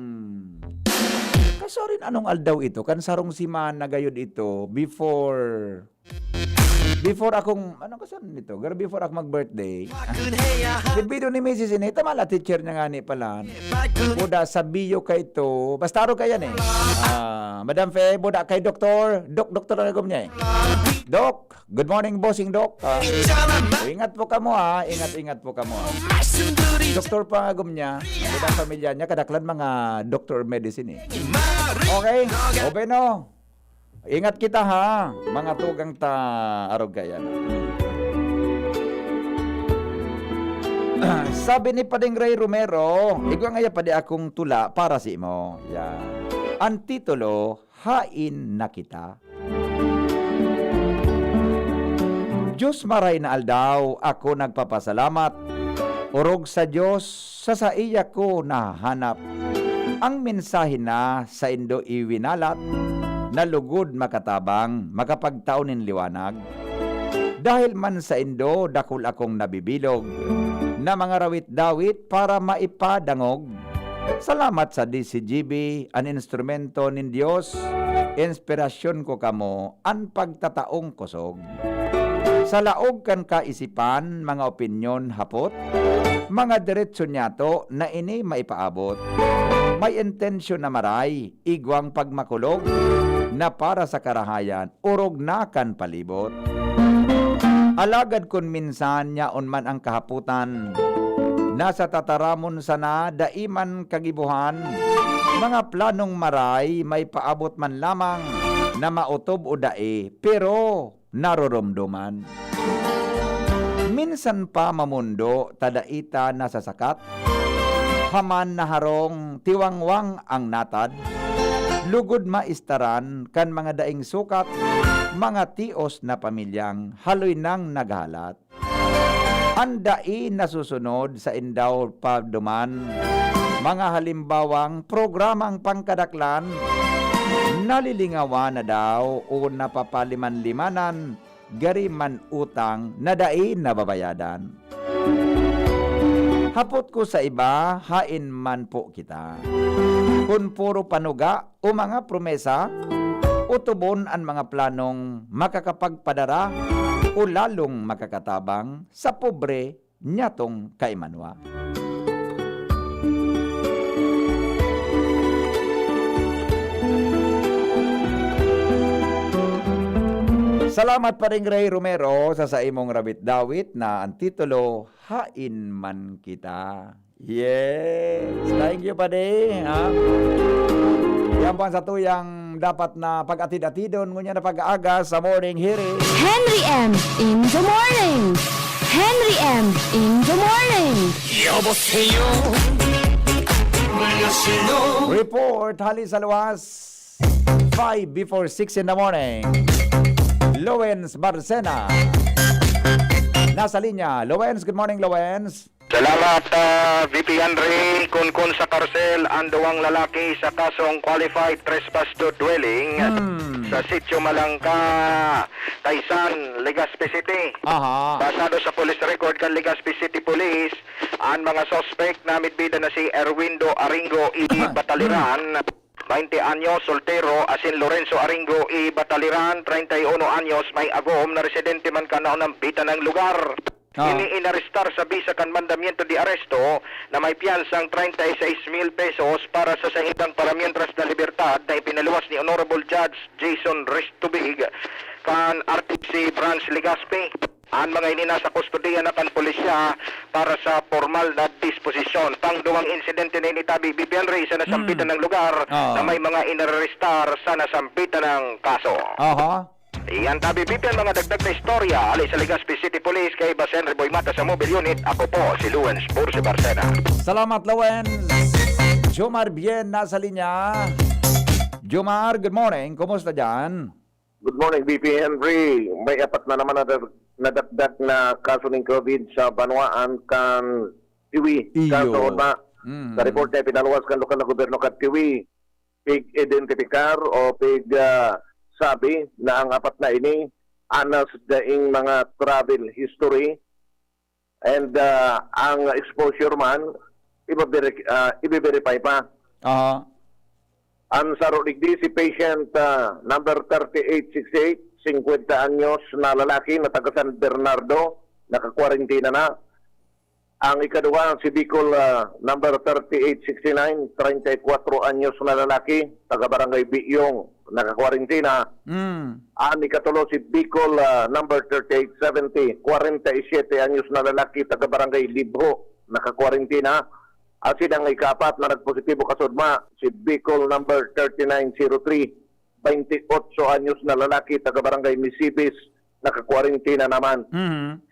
kaso rin anong aldaw ito? Kan sarong semana gayod ito, before Before akong, ano ka saan nito? Pero before ako mag-birthday, bidbido ni misis ini, tama la, teacher niya nga ni pala. Buda sa biyo ka ito. Basta aro ka yan eh. Ah, Madam Fe, buda kay Doktor. Dok, Doktor ang agom niya eh. Doc, good morning, bossing Doc. Ah, ingat po kamo ha. Ingat, ingat po kamo ha. Doktor pa ang agom niya. Buda ang pamilya niya, kadaklan mga doctor of medicine eh. Okay? O, bueno. Ingat kita ha, mga tugang ta arog kaya na. Sabi ni Pading Ray Romero, "Igwa ngaya padi akong tula para sa imo." Yan. Ang titulo, Hain na Kita. Diyos, maray na aldaw, ako nagpapasalamat. Orog sa Diyos, sa saiya ko nahahanap. Ang mensahe na saindo iwinalat, na lugod makatabang, makapagtao nin liwanag. Dahil man saindo, dakul akong nabibilog, na mga rawit-dawit para maipadangog. Salamat sa D C G B, an instrumento nin Dios, inspirasyon ko kamo, an pagtataong kosog. Sa laog kan kaisipan, mga opinyon hapot, mga diretso niyato na ini maipaabot. May intensyon na maray, igwang pagmakulog. na para sa karahayan, orog na kan palibot. Alagad kun minsan yaon man ang kahapotan, nasa tataramon sana, dai man kagibohan, mga planong maray may paabot man lamang na maotob o dai, pero naroromdoman. Minsan pa mamondo ta dai ta nasasakat, haman na harong tiwangwang ang natad, lugod maistaran kan mga daing sukat, mga tios na pamilyang haloy nang naghalat. An dai nasusunod sa indaw pa duman, mga halimbawang programang pangkadaklan, nalilingawan na daw o napapaliman-limanan, gari man utang na dai nababayadan. Hapot ko sa iba, hain man po kita. Kun puro panuga o mga promesa, otobon an mga planong makakapagpadara o lalong makakatabang sa pobre nyatong kaimanwa. Salamat, Paring Ray Romero, sa saimong rabit-dawit na an titulo, Hain Man Kita. Yes! Thank you, Padi, ha? Yan po ang satuyang dapat na pag-atid-atidon ngunyan na pag-aaga sa Morning Hirit. Henry M in the morning. Henry M in the morning. 여보세요. 안녕하세요. Report hali sa luwas. Five before six in the morning. Lowens Barcena. Nasa linya. Lowens, good morning, Lowens. Salamat, ah, V P Henry. Kunkun sa karsel ang duwang lalaki sa kasong qualified trespass to dwelling Hmm. sa Sitio Malangka, Taysan, Legazpi City. Aha. Basado sa police record kan Legazpi City Police, ang mga suspect na midbida na si Erwindo Aringo I. Bataliran, baynte anyos, soltero, asin Lorenzo Aringo I. Bataliran, treinta y uno anyos, may agom, na residente man kan naunambitan ng lugar. Ah. Ini inarestar sa bisa kan mandamiento de aresto na may piyansang treinta y seis mil pesos para sa saindang para mientras na libertad na ipinaluwas ni Honorable Judge Jason Ristubig kan R T C Branch Legazpi. An mga ini nasa kustodiya na kan pulisya para sa pormal na disposisyon. Pangduwang insidente na ini tabi, B P Henry, sa nasampitan Hmm. ng lugar Oo. na may mga inarerestar sa nasampitan ng kaso. Aha. Iyan tabi, B P N, mga dagdag na istorya. Hali sa Legazpi City Police, kay Basen Riboy Mata sa Mobile Unit. Ako po si Lawrence Bursi Barcena. Salamat, Lawrence. Jomar Bien nasa linya. Jomar, good morning. Kumusta dyan? Good morning, B P Henry. May apat na naman na dag-, nadagdag na kaso ning COVID sa banwaan kan Tiwi. Iyo. Kaso ba? Mm. Sa report na ipinaluwas kan lokal na gobyerno kan Tiwi, pig-identifikar o pig, ah, sabi na ang apat na ini anas daing mga travel history. And, ah, ang exposure man, ibabere-, ah, ibe-verify pa. Aha. Ang saro digdi, si patient, ah, number thirty-eight sixty-eight, singkwenta anyos na lalaki na taga San Bernardo, nakakwarentina na. Ang ikaduwa, si Bicol, ah, number thirty-eight sixty-nine, treinta y kuatro anyos na lalaki, taga Barangay Biyong, nakakwarentina. Mm. Ang ikatulo, si Bicol, ah, number thirty-eight seventy, kwarenta y siyete anyos na lalaki, taga Barangay Libho, nakakwarentina. Asin ang ikaapat na nagpositibo kasudma, si Bicol number thirty-nine zero three, baynte otso anyos na lalaki, taga Barangay Misibis, nakakwarentina naman. Mhm.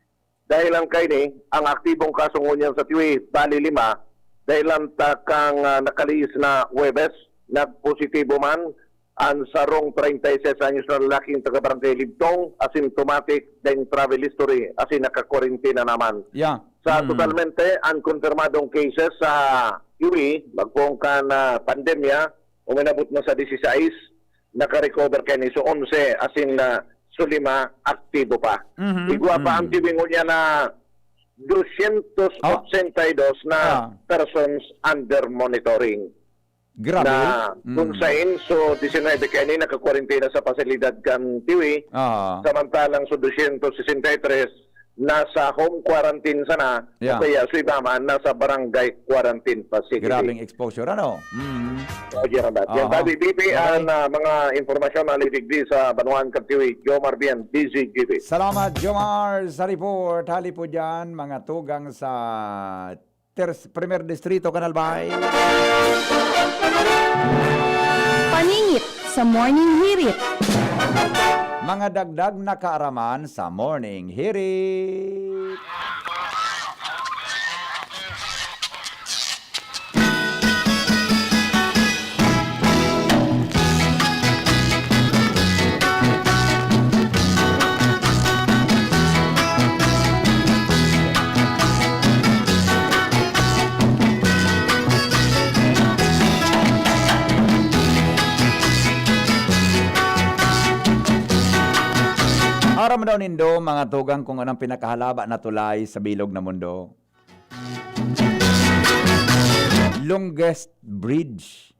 Dahil lang kaini, ang aktibong kaso ngunyan sa Tiwi, bali lima, dahil lang ta kang, ah, nakalihis na Huwebes, nagpositibo man ang sarong treinta y seis anyos na lalaking taga Barangay Libtong, asymptomatic, daing travel history, asin nakakwarentina naman. Yeah. Sa Mm. totalmente, ang konfirmadong cases sa Tiwi, magpoon kan, ah, pandemya, uminabot na sa disisais, naka-recover kaini so onse, asin na so lima aktibo pa. Mhm, Igwa pa ang mhm. Tiwi ngunyan na dosyentos otsenta y dos na Ah. persons under monitoring. Grabe. Na kung Mm. sain, so disinuybe kaini nakakwarentina sa pasilidad kan Tiwi, Ah. samantalang so dosyentos sesenta y tres nasa home quarantine sana, Yeah. o kaya sa iba man, nasa barangay quarantine pa. Sige, Grabing sige. exposure, ano? Mm. Okay, Rabat. Yan, Aha. Tabi, B P, Okay. ang, ah, mga impormasyon na litigdi sa Banwaan Katiwi, Jomar Bien, D Z G B. Salamat, Jomar, sa report. Hali po dyan, mga tugang sa Ters-, Primer Distrito, Kanal Bay. Paningit sa Morning Hirit. Mga dagdag na kaaraman sa Morning Hirit. Aram daw nindo, mga tugang, kung anong pinakahalaba na tulay sa bilog na mundo? Longest bridge.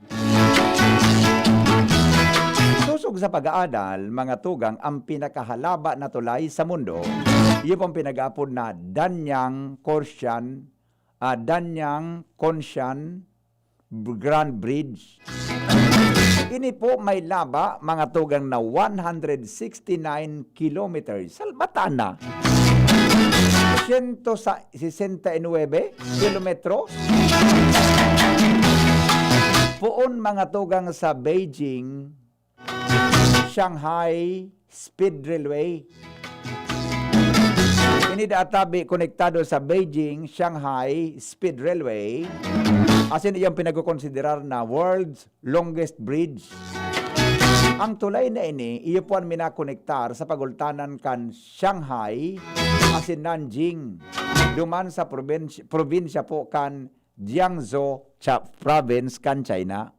Sosog sa pag-aadal, mga tugang, ang pinakahalaba na tulay sa mundo, iyo pong pinag-aapod na Danyang Korsyan, ah, Danyang Konshan Grand Bridge. Ini po may laba, mga tugang, na one hundred sixty-nine kilometers. Salbatan na. Siyento sesenta y nuebe kilometros. Poon, mga tugang, sa Beijing, Shanghai Speed Railway. Ini daa tabi konektado sa Beijing, Shanghai Speed Railway. Asin iyang pinagkokonsiderar na world's longest bridge. Ang tulay na ini, iyo po an minakonektar sa pagultanan kan Shanghai asin Nanjing, duman sa probins-, probinsya po kan Jiangsu, Cha-, Province kan China.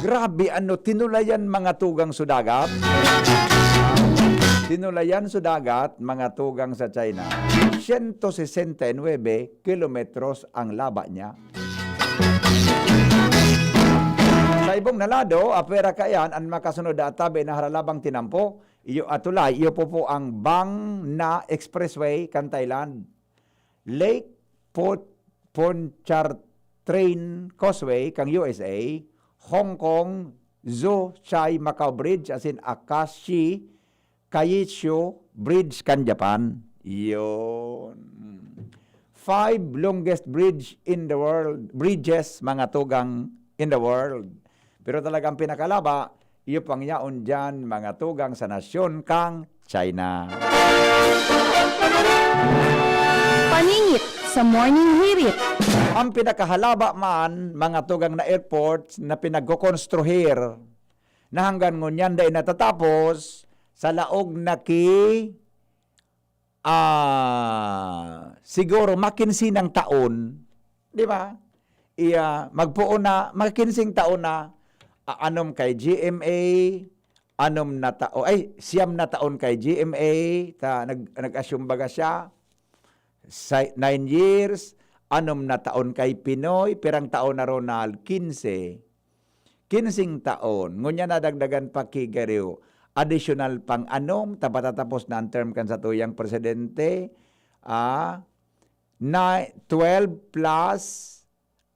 Grabe, ano, tinulayan, mga tugang, sa dagat. Tinulayan sa dagat, mga tugang, sa China. Siyento sesenta y nuebe kilometros ang laba niya. Sa ibong na lado, apwera kaiyan, an makasunod na atabe na haralabang tinampo, iyo, atulay, iyo po po ang Bang Na Expressway kan Thailand. Lake Pot-, Pontchartrain Causeway kan U S A, Hong Kong, Zhu Chai Macau Bridge, asin Akashi Kaichu Bridge kan Japan. Yun. Five longest bridge in the world, bridges, mga tugang, in the world. Pero talagang pinakalaba, iyo pang yaon diyan, mga tugang, sa nasyon kang China. Paningit sa Morning Hirit. Ang pinakahalaba man, mga tugang, na airport na pinagkokonstruhir na hanggang ngunyan dai natatapos, sa laog na ki, ah, siguro makinsinang taon, di ba? Iya, magpoon na, makinsing taon na, a-, anom kay G M A, anom na tao-, ay, siyam na taon kay G M A, ta-, nag-, nag-assume baga siya. Sa nine years, anom na taon kay Pinoy, pirang taon na, Ronald? Kinse. Kinsing taon. Ngunyan nadagdagan pa ki Gariw. Additional pang anom, ta patatapos na ang term kan satuyang presidente. Ah, na, twelve plus,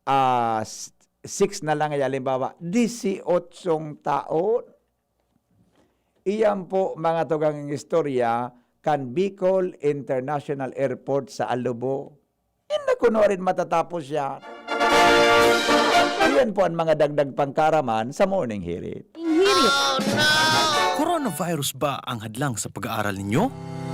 ah, s-, six na lang, halimbawa, disyotso taon. Iyan po, mga tugang, istorya kan Bicol International Airport sa Alubo. Yan na kuno rin matatapos yan. Iyan po ang mga dagdag pangkaaraman sa Morning Hirit. Hirit. Coronavirus ba ang hadlang sa pag-aaral ninyo?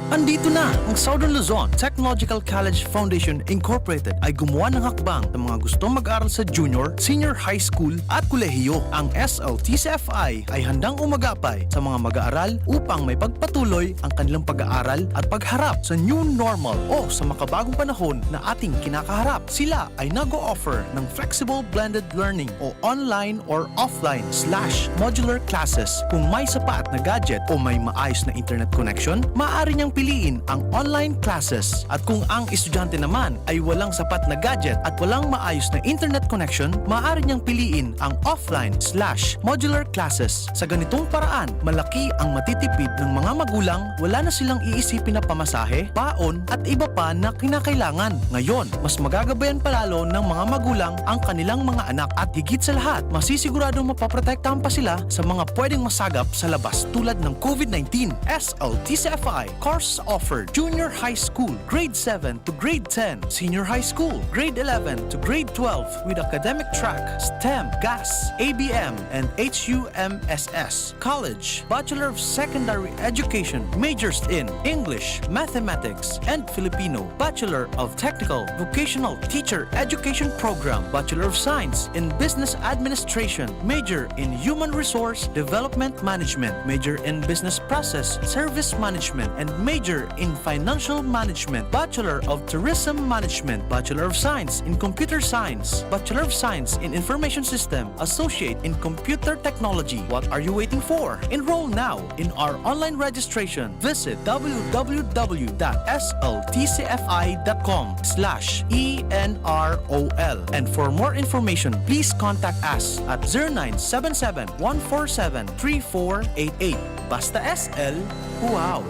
Andito na ang Southern Luzon Technological College Foundation Incorporated ay gumawa ng hakbang sa mga gustong mag-aral sa junior, senior high school at kolehiyo. Ang S L T C F I ay handang umagapay sa mga mag-aaral upang may pagpatuloy ang kanilang pag-aaral at pagharap sa new normal o sa makabagong panahon na ating kinakaharap. Sila ay nag-o-offer ng flexible blended learning o online or offline slash modular classes. Kung may sapat na gadget o may maayos na internet connection, maaari niyang piliin ang online classes. At kung ang estudyante naman ay walang sapat na gadget at walang maayos na internet connection, maaari niyang piliin ang offline slash modular classes. Sa ganitong paraan, malaki ang matitipid ng mga magulang, wala na silang iisipin na pamasahe, baon, at iba pa na kinakailangan. Ngayon, mas magagabayan pa lalo ng mga magulang ang kanilang mga anak at higit sa lahat, masisiguradong mapoprotektahan pa sila sa mga pwedeng masagap sa labas tulad ng COVID nineteen. S L T C F I course offered Junior High School, Grade seven to Grade ten, Senior High School, Grade eleven to Grade twelve with academic track, STEM, GAS, A B M, and H U M S S. College, Bachelor of Secondary Education, majors in English, Mathematics, and Filipino, Bachelor of Technical Vocational Teacher Education Program, Bachelor of Science in Business Administration, major in Human Resource Development Management, major in Business Process Service Management, and major in Financial Management, Bachelor of Tourism Management, Bachelor of Science in Computer Science, Bachelor of Science in Information System, Associate in Computer Technology. What are you waiting for? Enroll now in our online registration. Visit w w w dot s l t c f i dot com slash e n r o l. And for more information, please contact us at zero nine seven seven, one four seven, three four eight eight. Basta S L, wow!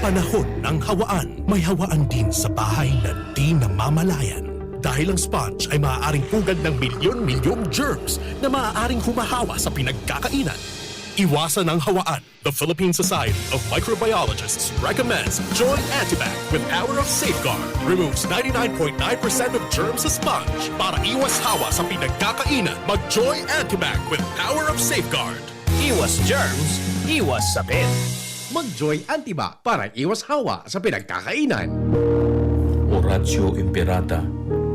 Panahon ng hawaan. May hawaan din sa bahay na di namamalayan. Dahil ang sponge ay maaaring pugad ng milyon-milyong germs na maaaring humahawa sa pinagkakainan. Iwasan ang hawaan. The Philippine Society of Microbiologists recommends Joy Antibac with Power of Safeguard. Removes ninety-nine point nine percent of germs sa sponge. Para iwas hawa sa pinagkakainan, mag-Joy Antibac with Power of Safeguard. Iwas germs, iwas sakit. Mag-Joy Antibac para iwas hawa sa pinagkakainan. Oratio Imperata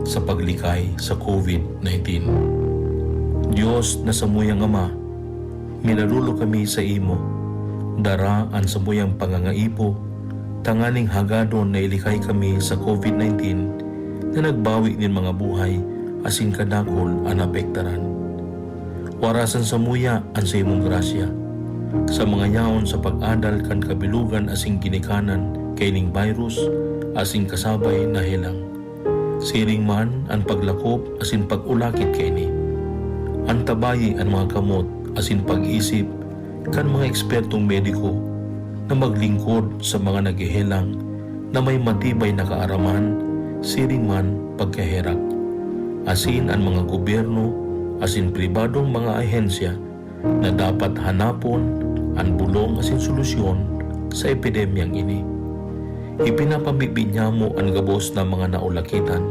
sa paglikay sa COVID nineteen. Dios na samuyang Ama, minaluluyo kami sa imo. Dara an samuyang pangangaipo tanganing hagadon na ilikay kami sa COVID nineteen na nagbawi nin mga buhay asin kadakul an naapektaran. Warasan samuya an saimong grasya, sa mga yaon sa pag-adal kan kabilogan asin ginikanan kaining virus asin kasabay na helang. Siring man an paglakop asin pag-ulakit kaini. Antabayi an mga kamot asin pag-isip kan mga ekspertong mediko na maglingkod sa mga naghehelang na may matibay na kaaraman siring man pagkaherak, asin an mga gobyerno asin pribadong mga ahensya na dapat hanapon an bolong asin solusyon sa epidemyang ini. Ipinapamibi niyamo an gabos na mga naulakitan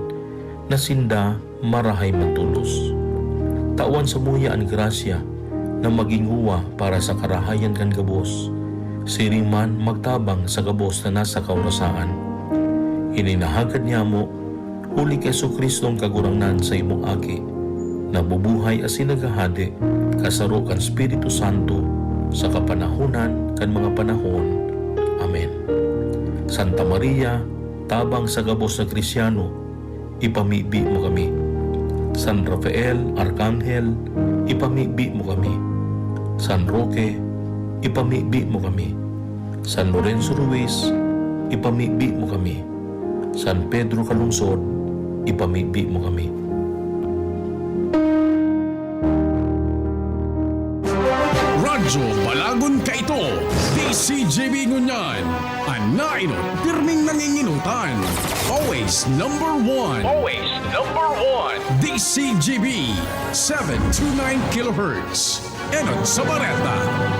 na sinda marahay man tolos. Tawan samuya an grasya na magin uwa para sa karahayan kan gabos, siring man magtabang sa gabos na nasa kaurasaan. Ini nahagad niyamo huli ki Jesu-Cristong Kagurangnan, saimong Aki, na bubuhay asin naghahade kasaro kan Espiritu Santo sa kapanahonan kan mga panahon. Amen. Santa Maria, tabang sa gabos na Kristiano, ipamibi mo kami. San Rafael, Arkanghel, ipamibi mo kami. San Roque, ipamibi mo kami. San Lorenzo Ruiz, ipamibi mo kami. San Pedro Calungsod, ipamibi mo kami. Radyo Balagon Kaito, D C G B ngunyan, an nainot, pirming nanginginotan. Always number one. Always number one. D C G B, seven two nine kilohertz. Enot sa bareta,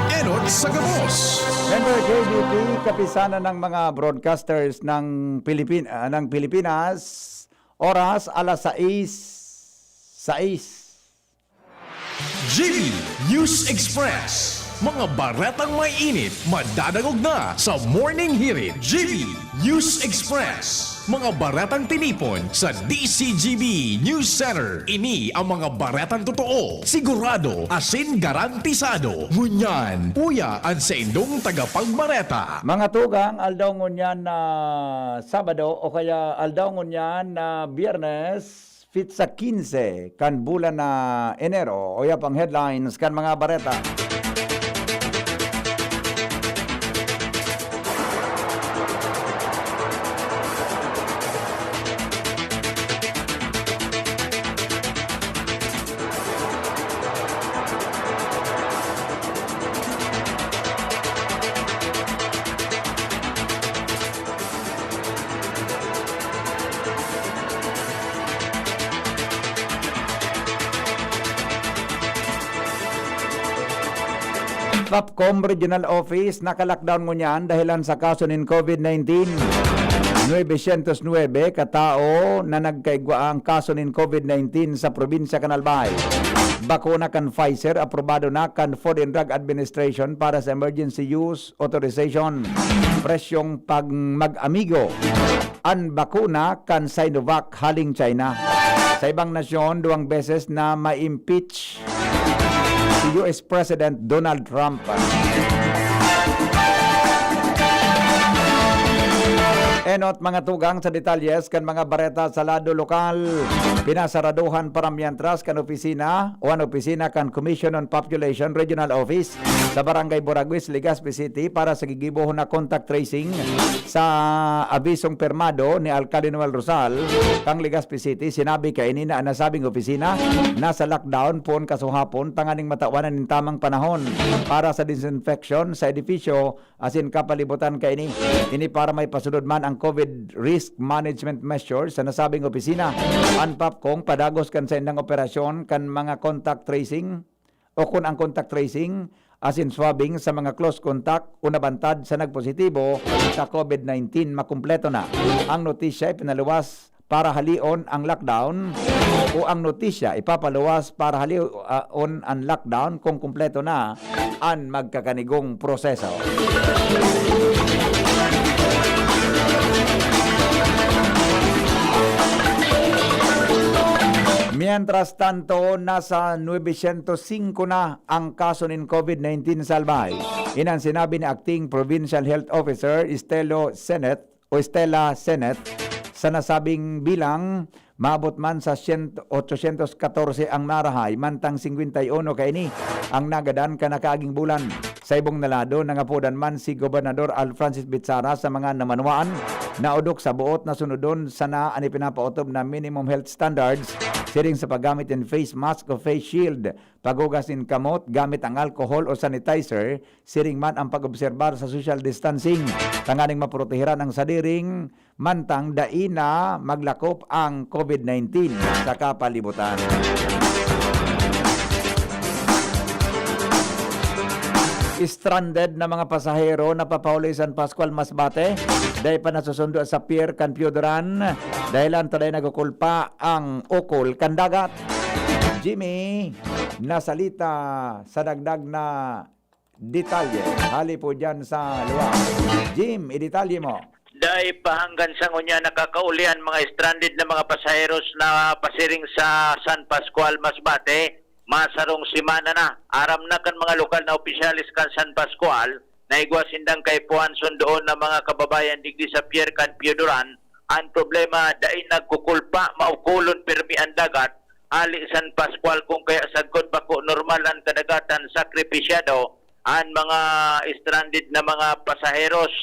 enot sa gabos. Member K B P, Kapisanan ng mga Broadcasters ng Pilipin-, ah, ng Pilipinas, oras alas sais, sais. G B News Express. Mga baretang may init, madadangog na sa Morning Hirit. G B News Express. Mga baretang tinipon sa D C G B News Center. Ini ang mga baretang totoo, sigurado, asin garantisado. Ngunyan, uya an saindong tagapagbareta. Mga tugang, aldaw ngunyan na Sabado o kaya aldaw ngunyan na Biyernes, petsa quince kan bulan na Enero. Uya pang headlines kan mga bareta. POPCOM Regional Office naka-lockdown ngunyan dahelan sa kaso nin COVID nineteen. Nuebe syentos nuebe ka tawo na nagkaigwa ang kaso nin COVID nineteen sa probinsya kan Albay. Bakuna kan Pfizer aprobado na kan Food and Drug Administration para sa emergency use authorization. Presyong pag mag-amigo an bakuna kan Sinovac haling China. Sa ibang nasyon, duwang beses na ma-impeach si U S President Donald Trump. Enot mga tugang sa detalyes kan mga bareta sa lado lokal. Pinasaraduhan para mientras kan opisina o an opisina kan Commission on Population Regional Office sa Barangay Buraguis, Legazpi City para sa gigibohon na contact tracing sa abisong pirmado ni Alcalde Noel Rosal kang Legazpi City. Sinabi kaini na an nasabing opisina nasa lockdown poon kasuhapon tanganing matawan nin tamang panahon para sa disinfection sa edifisyo asin kapalibutan kaini. Ini para maipasunod man ang COVID risk management measures sa nasabing opisina. An POPCOM padagos kan saindang operasyon kan mga contact tracing o kun ang contact tracing asin swabbing sa mga close contact o nabantad sa nagpositibo sa COVID nineteen makumpleto na. Ang notisya ipinaluwas para halion ang lockdown o ang notisya ipapaluwas para halion an lockdown kung kumpleto na an magkakanigong proseso. Mientras tanto, nasa nuebe syentos singko na ang kaso nin COVID nineteen sa Albay. Inan sinabi ni Acting Provincial Health Officer Estelo Senet o Estela Senet sa nasabing bilang, maabot man sa syen-, otsosyentos katorse ang narahay, mantang singkwenta y uno kaini ang nagadan kan nakaaging bulan. Sa ibong na lado, nangapodan man si Gobernador Al Francis Bitzara sa mga namanwaan na odok sa boot na sunodon sana an ipinapaotob na minimum health standards siring sa paggamit nin face mask o face shield, paghugas nin kamot gamit ang alcohol o sanitizer, siring man ang pag-obserbar sa social distancing tanganing maprotehiran ang sadiring mantang dai na maglakop ang COVID nineteen sa kapalibutan. Stranded na mga pasahero na papahuli San Pascual, Masbate, dai pa nasusundo sa pier kan Pioduran, dahilan ta dai nagkukulpa ang ukol kan dagat. Jimmy, nasalita sa dagdag na detalye. Hali po dyan sa luwa. Jim, idetalye mo. Dai pa hanggang sa ngunyan nakakauli an mga stranded na mga pasaheros na pasiring sa San Pascual, Masbate. Masarong semana na. Aram na kan mga lokal na opisyales kan San Pascual na igwa sindang kaipuhan sundoon na mga kababayan digdi sa pier kan Pioduran. An problema, dai nagkukulpa, maukolon pirmi an dagat. Ali San Pascual, kung kaya sagkod bako normal an kadagatan, sakripisyado an mga stranded na mga pasaheros.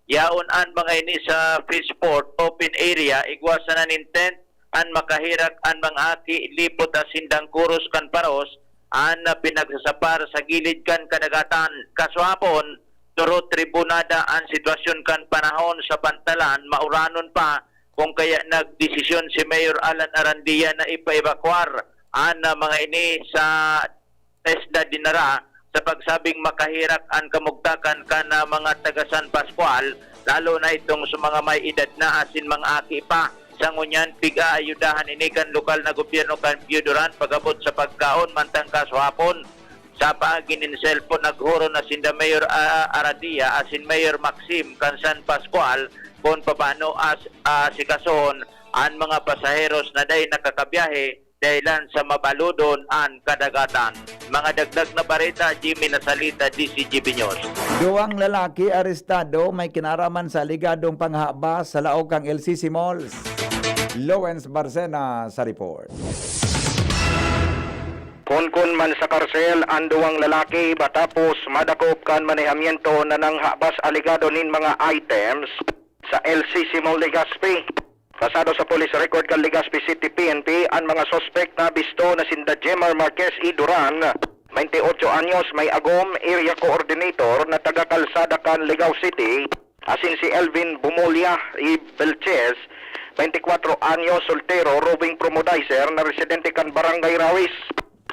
Yaon an mga ini sa fish port, open area, igwa sana nin tent, an makaherak an mga aki, lipot asin dangkuros kan paros, an pinagsasapar sa gilid kan kadagatan. Kasuhapon, turo tribunada an sitwasyon kan panahon sa pantalan, mauranon pa, kung kaya nagdesisyon si Mayor Alan Arandia na ipaebakuar an, ah, mga ini sa isla dinara sa pagsabing makaherak an kamugtakan kan, ah, mga taga San Pascual, lalo na itong sa mga may edad na asin mga aki pa. Sa ngunyan, pig-aayudahan ini kan lokal na gobyerno kan Pioduran pag-abot sa pagkaon, mantang kasuhapon, sa paagi nin cellphone, naghuron na sinda Mayor, ah, Aradia asin Mayor Maxim kan San Pascual kun papaano as-, aasikasohon an mga pasaheros na dai nakakabiyahe dahilan sa mabaludon an kadagatan. Mga dagdag na bareta, Jimmy Nasalita, D C G B News. Duwang lalaki arestado may kinaraman sa aligadong panghabas sa laog kan L C C Malls. Lawrence Barcena sa report. Kunkun man sa karsel an duwang lalaki matapos madakop kan manehamiento na nanghabas alegado nin mga items sa L C C Mall Legazpi. Basado sa police record kan Legazpi City P N P, an mga suspek na bisto na sinda Jemar Marquez y Duran, twenty-ocho anyos, may agom, area coordinator na taga Kalsada kan Legao City, asin si Elvin Bumolya y Belches, twenty-kwatro anyos, soltero, roving promodizer na residente kan Barangay Rawis.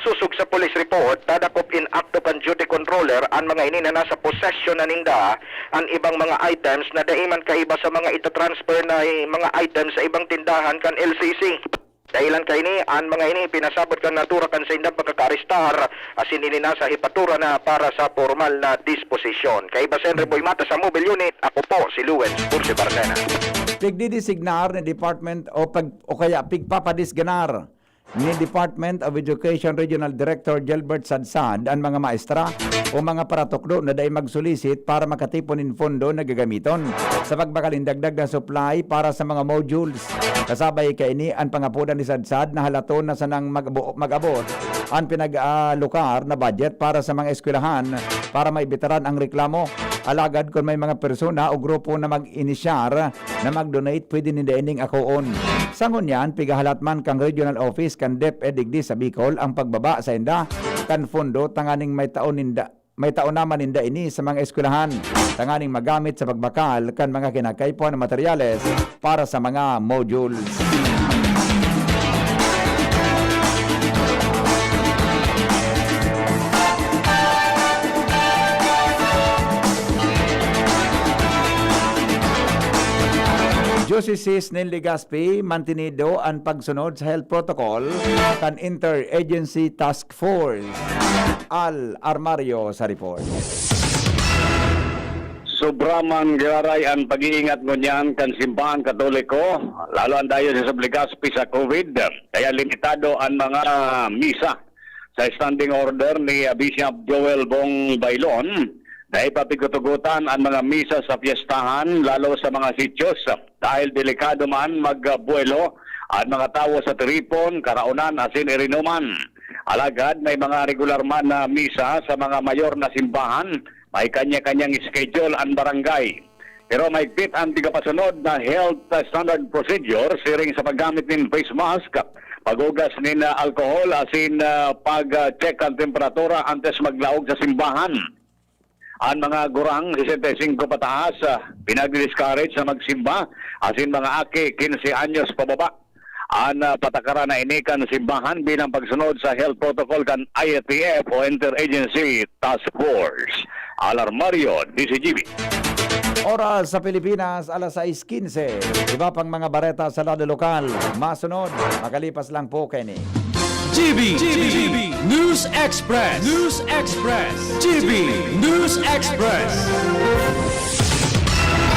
Sosog sa police report, dadakop in akto kan duty controller an mga ini na nasa posesyon na ninda an ibang mga items na dai man kaiba sa mga itatransfer na mga items sa ibang tindahan kan L C C. Dahilan kaini, an mga ini pinasabot kan naturakan sa indang pagkakaarestar, asin ini nasa hepatura na para sa pormal na disposisyon. Kaiba sa Henry Boy Mata sa Mobile Unit, ako po si Lewis Bursi Barcena. Pigdidesignar ni Department o pag-, o kaya pigpapadisganar ni Department of Education Regional Director Gilbert Sadsad an mga maestra o mga paratukdo na dai magsulisit para makatipon nin pondo na gagamiton sa pagbakal nin dagdag na supply para sa mga modules. Kasabay kaini an pangapodan ni Sadsad na halaton na sanang mag-abo-, mag-abot an pinag-alokar na budget para sa mga eskwelahan para maibitaran ang reklamo. Alagad kun may mga persona o grupo na mag-inisyar na mag-donate, pwede ninda ining akoon. Sa ngunyan, pigahalat man kan Regional Office kan DepEd digdi sa Bicol ang pagbaba sainda kan pondo tanganing may tao ninda, may tao naman ninda ini sa mga eskwelahan tanganing magamit sa pagbakal kan mga kinakaipuhan na materyales para sa mga modules. Diocese nin Legazpi, mantinido an pagsunod sa health protocol kan Interagency Task Force. Al Armario sa report. Sobra man giraray an pag-iingat ngunyan kan simbahan Katoliko, lalo an Diocese of Legazpi sa COVID, kaya limitado an mga misa. Sa standing order ni Bishop Joel Bong Bailon, na ipapigkutugutan an mga misa sa pyestahan, lalo sa mga sitios, dahil delikado man magbuwelo an mga tawo sa tiripon, karaonan asin irinuman. Alagad may mga regular man na misa sa mga mayor na simbahan, may kanya-kanyang schedule an barangay. Pero mahigpit an tigapasunod na health standard procedure siring sa paggamit nin face mask, paghugas nin, ah, alcohol asin, ah, pag, ah, check kan temperatura antes maglaog sa simbahan. An mga gurang sesenta y singko pataas, ah, pinagdi-discourage na magsimba, asin mga aki quince anyos pababa. An, ah, patakaran na ini kan simbahan bilang pagsunod sa health protocol kan I T F o Interagency Task Force. Al Armario, D Z G B. Oras sa Pilipinas, alas sais quince. Iba pang mga bareta sa lado lokal. Masunod, makalipas lang po kaini. G B, G B, News Express, News Express, G B News Express.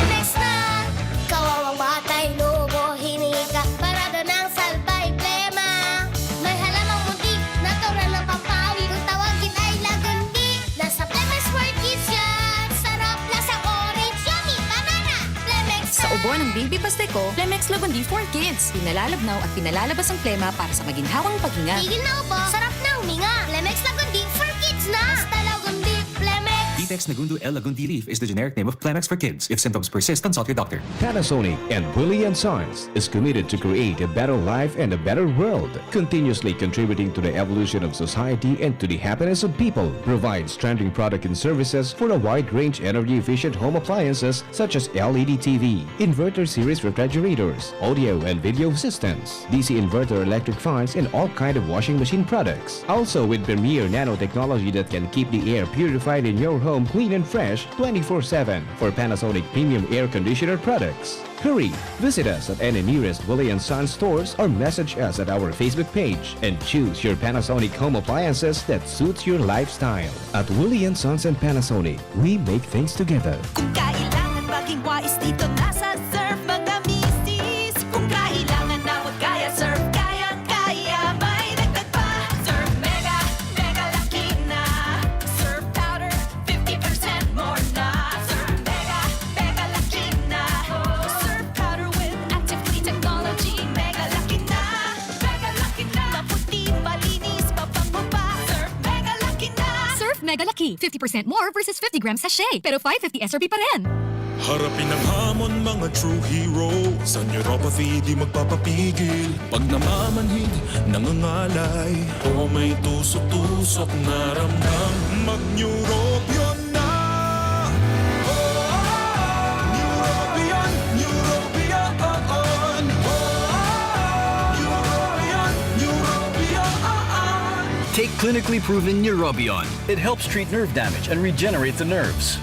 Next na, kawawang batay, lobo, hiningi ka, parada ng salbay, plema. May halamang muntik, natural na pampawi, kung tawagin ay lagundi. Nasa Plemex World Kids yan, sarap, lasang orange, yummy, banana. Plemex Sa ubo ng baby pasteko, Plemex Lagundi for Kids. Pinalalabnaw at pinalalabas ang plema para sa maginhawang paghinga. Tigil na ubo, sarap na huminga. Plemex Lagundi for Kids na. Basta Lagundi, Plemex. Vitex Nagundo L Lagundi Leaf is the generic name of Plemex for Kids. If symptoms persist, consult your doctor. Panasonic and Willie and Sons is committed to create a better life and a better world, continuously contributing to the evolution of society and to the happiness of people. Provides trending product and services for a wide range energy-efficient home appliances such as L E D T V, inverter series refrigerators, audio and video systems, D C inverter electric fans, and all kind of washing machine products. Also with premier nanotechnology that can keep the air purified in your home clean and fresh twenty-four seven for Panasonic premium air conditioner products. Hurry! Visit us at any nearest Willie and Sons stores or message us at our Facebook page and choose your Panasonic home appliances that suits your lifestyle. At Willie and Sons and Panasonic, we make things together. Kung kailangan maging wais dito, nasa Surf mga misis. Kung kailangan na magkaya, Surf kayang-kaya. May dagdag pa, Surf Mega, Mega Laki na. Surf Powder, fifty percent more na. Surf Mega, Mega Laki na. Surf Powder with active clean technology. Mega Laki na, Mega Laki na. Maputi, malinis, mabango pa. Surf Mega Laki na. Surf Mega Laki, fifty percent more versus fifty gram sachet, pero five fifty S R P pa rin. Harapin ang hamon, mga true hero. Sa neuropathy, di magpapapigil. Pag namamanhid, nangangalay, o may tusok-tusok na ramdam, mag-Neurobion na! Oh, Neurobion, Neurobion, oh, oh. Neurobion, Neurobion, oh, oh. Take Clinically proven Neurobion. It helps treat nerve damage and regenerate the nerves.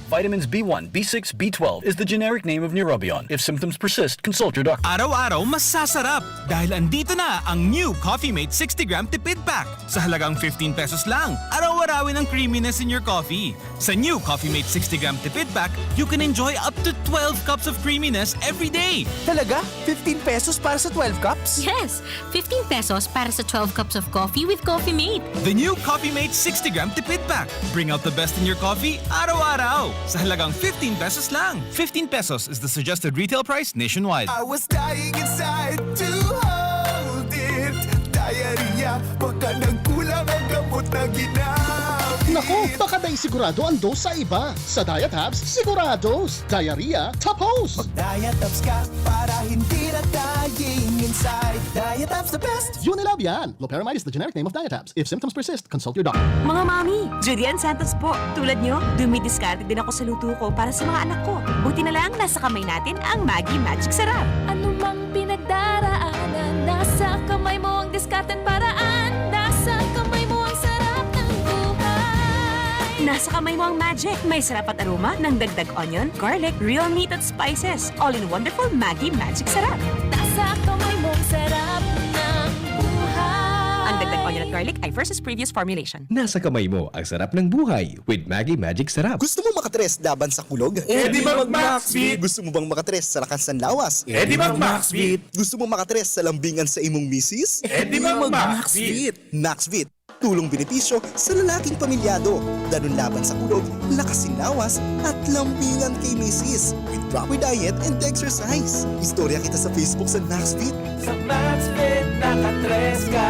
Vitamins B one, B six, B twelve is the generic name of Neurobion. If symptoms persist, consult your doctor. Araw-araw masasarap dahil andito na ang new Coffee Mate sixty gram tipid pack. Sa halagang fifteen pesos lang, araw-arawin ang creaminess in your coffee. Sa new Coffee Mate sixty gram tipid pack, you can enjoy up to twelve cups of creaminess every day. Talaga? Fifteen pesos para sa twelve cups? Yes! Fifteen pesos para sa twelve cups of coffee with Coffee Mate. The new Coffee Mate sixty gram tipid pack. Bring out the best in your coffee araw-araw. Sa halagang fifteen pesos lang. Fifteen pesos is the suggested retail price nationwide. I was dying inside to hold it. Diarrhea, baka nagkulang ang gamot na ginamit. Naku, baka dai sigurado ang dose sa iba. Sa Diet Hubs, sigurados. Diarrhea, tapos. Mag Diet Hubs ka para hindi na dying inside. Diet Hubs the best. Unilab yan. Loperamide is the generic name of Diet Hubs. If symptoms persist, consult your doctor. Mga mami, Judy Ann Santos po. Tulad nyo, dumidiskarte din ako sa luto ko para sa mga anak ko. Buti na lang, nasa kamay natin ang Maggi Magic Sarap. Anumang pinagdaraanan, nasa kamay mo ang diskarte at paraan. Nasa kamay mo ang sarap ng buhay. Nasa kamay mo ang magic. May sarap at aroma ng dagdag onion, garlic, real meat at spices. All in wonderful Maggi Magic Sarap. Nasa kamay mo ang sarap ng buhay. Ang dagdag onion at garlic ay versus previous formulation. Nasa kamay mo ang sarap ng buhay with Maggi Magic Sarap. Gusto mo makatres laban sa kulog? Eh, di mag-Maxvit! Gusto mo bang makatres sa lakas ng lawas? Eh, di mag-Maxvit! Gusto mo makatres sa lambingan sa imong misis? Eh, di mag-Maxvit! Maxvit, tulong benepisyo sa lalaking pamilyado, danun laban sa kulog, lakas sin lawas, at lambingan kay misis, with proper diet and exercise. Istorya kita sa Facebook sa Maxfit. Sa Maxfit, nakatres ka!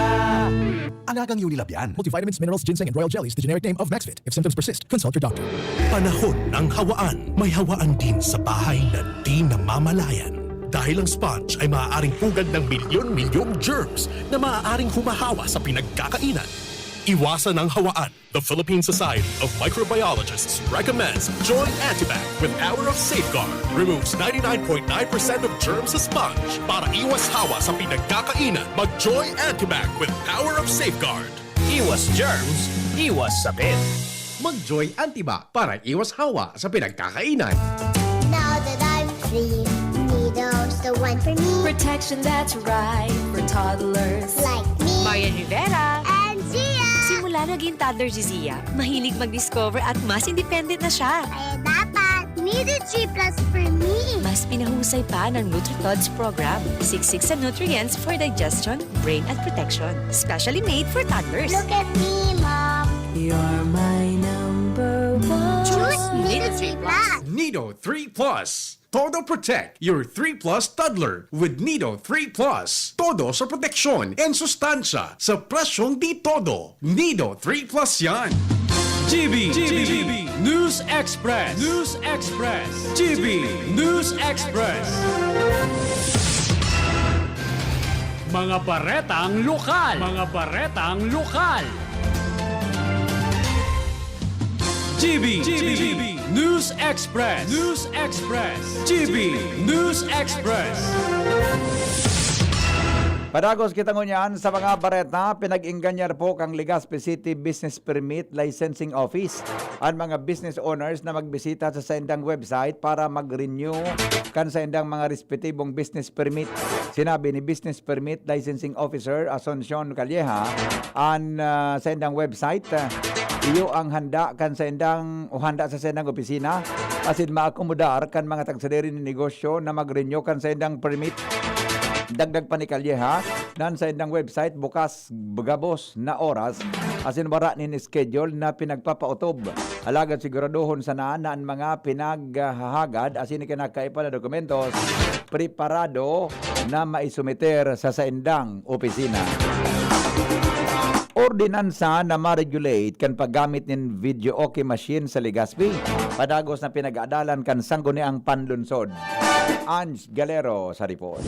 Alagang Unilab yan. Multivitamins, minerals, ginseng, and royal jellies, the generic name of Maxfit. If symptoms persist, consult your doctor. Panahon ng hawaan. May hawaan din sa bahay na di namamalayan. Dahil ang sponge ay maaaring pugad ng milyon-milyong germs na maaaring humahawa sa pinagkakainan. Iwasan ang hawaan. The Philippine Society of Microbiologists recommends Joy Antibac with Power of Safeguard. Removes ninety-nine point nine percent of germs sa sponge. Para iwas hawa sa pinagkakainan, mag Joy Antibac with Power of Safeguard. Iwas germs, iwas sakit. Mag Joy Antibac para iwas hawa sa pinagkakainan. Now that I'm free, Nido's the one for me. Protection that's right for toddlers. Like me. Marian Rivera. And Zia. Simula naging toddler si Zia, mahilig mag-discover at mas independent na siya. Kaya dapat, Nido three plus for me. Mas pinahusay pa ng NutriTods program. Siksik sa nutrients for digestion, brain at protection. Specially made for toddlers. Look at me, Mom. You're my number one. Choose Nido three plus. Nido three plus. Todo protect your three plus toddler with Nido three plus. Todo sa proteksyon and sustansya sa presyong di todo. Nido three plus yan. G B, G B, News Express. News Express. G B, News Express. Mga baretang lokal. Mga baretang lokal. G B, G B, News Express. News Express. G B, News Express. Padagos kita ngunyan sa mga bareta, pinag-ingganyar po kan Legazpi City Business Permit Licensing Office an mga business owners na magbisita sa saindang website para mag-renew kan saindang mga respetibong business permit. Sinabi ni Business Permit Licensing Officer Asuncion Calleja, an, ah, saindang website, ah, iyo ang handa kan saindang, o handa sa saindang opisina, asin maakomodar kan mga tagsadiri nin negosyo na mag-renew kan saindang permit. Dagdag pa ni Calleja, na an saindang website bukas gabos na oras, asin wara nin schedule na pinagpapautob. Alagad siguradohon sana na an mga pinaghahagad asin ikinakaipa na dokumentos preparado na maisumiter sa saindang opisina. Ordinansa na ma-regulate kan paggamit nin videoke machine sa Legazpi, padagos na pinag-aadalan kan Sangguniang Panlunsod. Ange Galero sa report.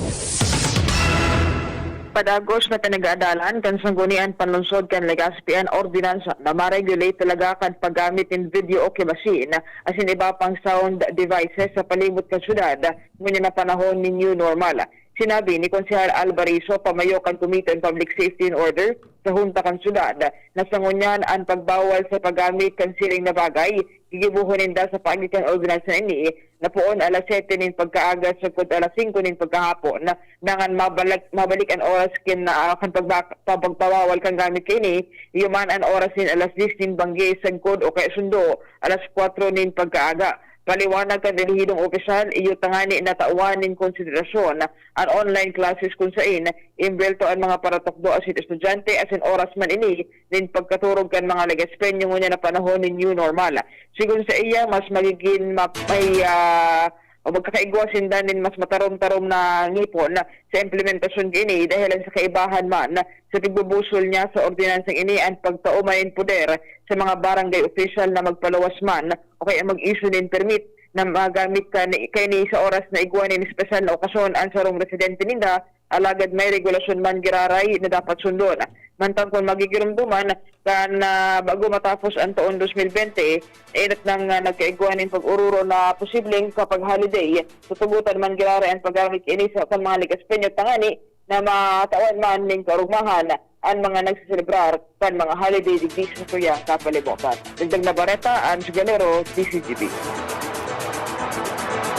Padagos na pinag-aadalan kan Sangguniang Panlunsod kan Legazpi an ordinansa na ma-regulate talaga kan paggamit nin videoke machine asin iba pang sound devices sa palibot kan syudad ngunyan na panahon nin new normal. Sinabi ni Konsehal Alba Rizo, pamayo kan Committee on Public Safety and Order sa Hunta kan Syudad, na sa ngunyan an pagbawal sa paggamit kan siring na bagay, gigibohon ninda sa paagi kan ordinansa ini, na poon alas siyete nin pagkaaga sagkod alas singko nin pagkahapon, dangan mabalik, mabalik an oras kin, ah, kan pagba-, pagpabawal kan gamit kaini, iyo man an oras nin alas diyes nin banggi sagkod o kaya sundo, alas kwatro nin pagkaaga. Paliwanag kan relehidong opisyal, iyo tangani na tawan nin konsiderasyon an online classes kun sain imbwelto an mga paratukdo asin estudyante asin oras man ini nin pagkaturog kan mga Legaspeño ngunyan na panahon nin new normal. Sigon sa iya, mas magigin ma-, may, ah, o magkakaigwa sinda nin mas matarom-tarom na ngipon sa implementasyon kaini dahil sa kaibahan man sa pigbubusol niya sa ordinansang ini an pagtao man nin poder sa mga barangay opisyal na magpaluwas man o kaya mag-issue nin permit na magamit ka ni, kaini sa oras na igwa nin espesyal na okasyon an sarong residente ninda, alagad may regulasyon man giraray na dapat sundon. Mantang kun magigiromdoman kan, ah, bago matapos an taon dos mil bente, inot nang, ah, nagkaigwa nin pag-ororo na posibleng kapag holiday, tutugotan man giraray an paggamit kaini sa kan mga Legaspeño tangani na matawan man nin karugmahan an mga nagseselebrar kan mga holiday digdi sa tuyang kapalibutan. Dagdag na bareta, Ange Galero, D Z G B.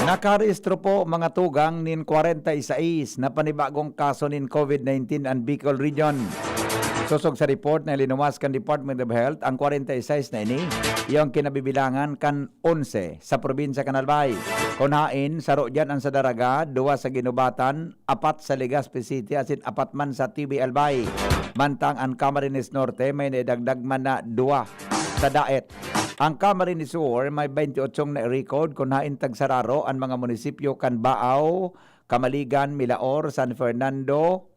Nakarehistro po mga tugang nin kwarenta y seis na panibagong kaso nin COVID nineteen an Bicol Region. Sosog sa report na linuwas kan Department of Health, ang kwarenta y seis na ini, iyo an kinabibilangan kan onse sa probinsya kan Albay. Kun haen, saro diyan an sa Daraga, duwa sa Guinobatan, apat sa Legazpi City asin apat man sa T V Albay. Mantang an Camarines Norte may naidagdag man na duwa sa Daet. Ang Camarines Sur may twenty-eight na record, kun haen tagsararo an mga munisipyo kan Baao, Camaligan, Milaor, San Fernando,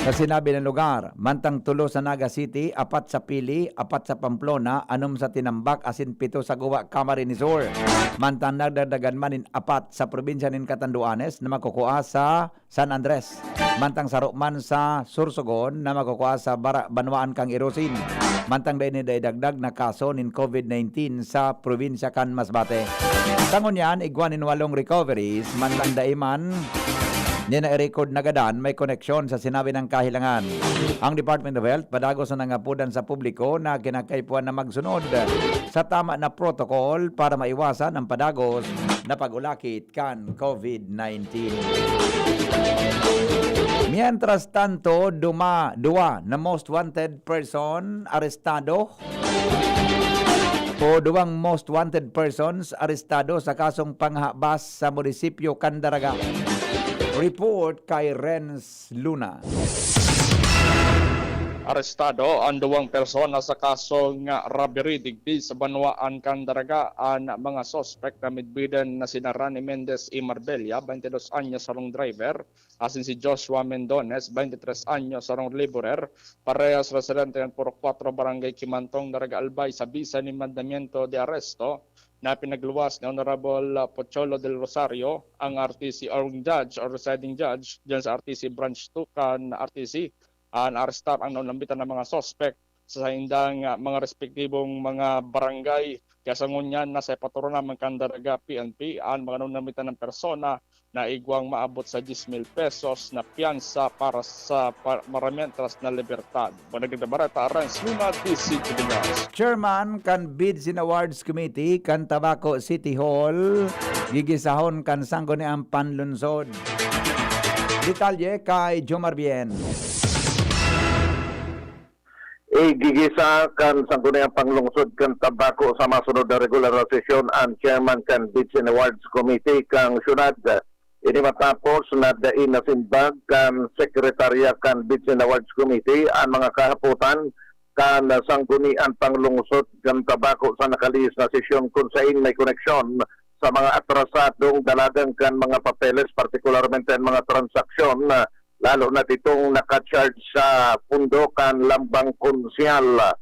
sa sinabi na lugar. Mantang tulo sa Naga City, apat sa Pili, apat sa Pamplona, anom sa Tinambac, asin pito sa Guwa, Camarines Sur. Mantang nagdagdagan man nin apat sa probinsya nin Catanduanes na makukua sa San Andres. Mantang saro man sa Sorsogon na makukua sa Bara-, Banwaan kan Irosin. Mantang dai ni dai dagdag na kaso nin COVID nineteen sa probinsya kan Masbate. Sa ngunyan, igwa nin walong recoveries, mantang dai man ni na-record na gadan may koneksyon sa sinabi ng kahilangan. Ang Department of Health padagos na nangapodan sa publiko na kinakaipuhan na magsunod sa tama na protocol para maiwasan ang padagos na pag-ulakit kan COVID nineteen. Mientras tanto, duma-, duwa na most wanted person arestado o duwang most wanted persons arestado sa kasong panghabas sa munisipyo kan Daraga. Report kay Renz Luna. Arestado an duwang persona sa kasong robbery digdi sa banwaan kan Daraga. An mga suspek na midbidan na sina Rani Mendez y Marbella, twenty dos anyos, sarong driver, asin si Joshua Mendones, twenty tres anyos, sarong laborer, parehas residente kan Purok Cuatro, Barangay Kimantong, Daraga Albay, sa bisa nin mandamiento de aresto na pinagluwas ni Honorable Pocholo Del Rosario, ang R T C or judge or residing judge diyan sa R T C Branch two kan R T C. An arestar ang naunlambitan na mga suspek sa saindang, ah, mga respektibong mga barangay. Kaya sa ngunyan, nasa ipatoro naman kan Daraga P N P an mga naunlambitan na persona na igwang maabot sa diyes mil pesos na piyansa para sa pa-, para mientras na libertad. Managdag na bareta, Renz Luna, D Z G B News. Chairman kan Bids and Awards Committee kan Tabaco City Hall, gigisahon kan Sangguniang Panlungsod. Detalye kay Jomar Bien. Igigisa kan Sangguniang Panlungsod kan Tabaco sa masunod na regular na sesyon an chairman kan Bids and Awards Committee kan syudad. Ini matapos na dai nasimbag kan sekretarya kan Bids and Awards Committee an mga kahapotan kan Sangguniang Panlungsod kan Tabaco sa nakalihis na sesyon, kun sain may koneksyon sa mga atrasadong dalagan kan mga papeles, partikularmente an mga transaksyon, lalo na ditong naka-charge sa pundo kan lambang konsehal,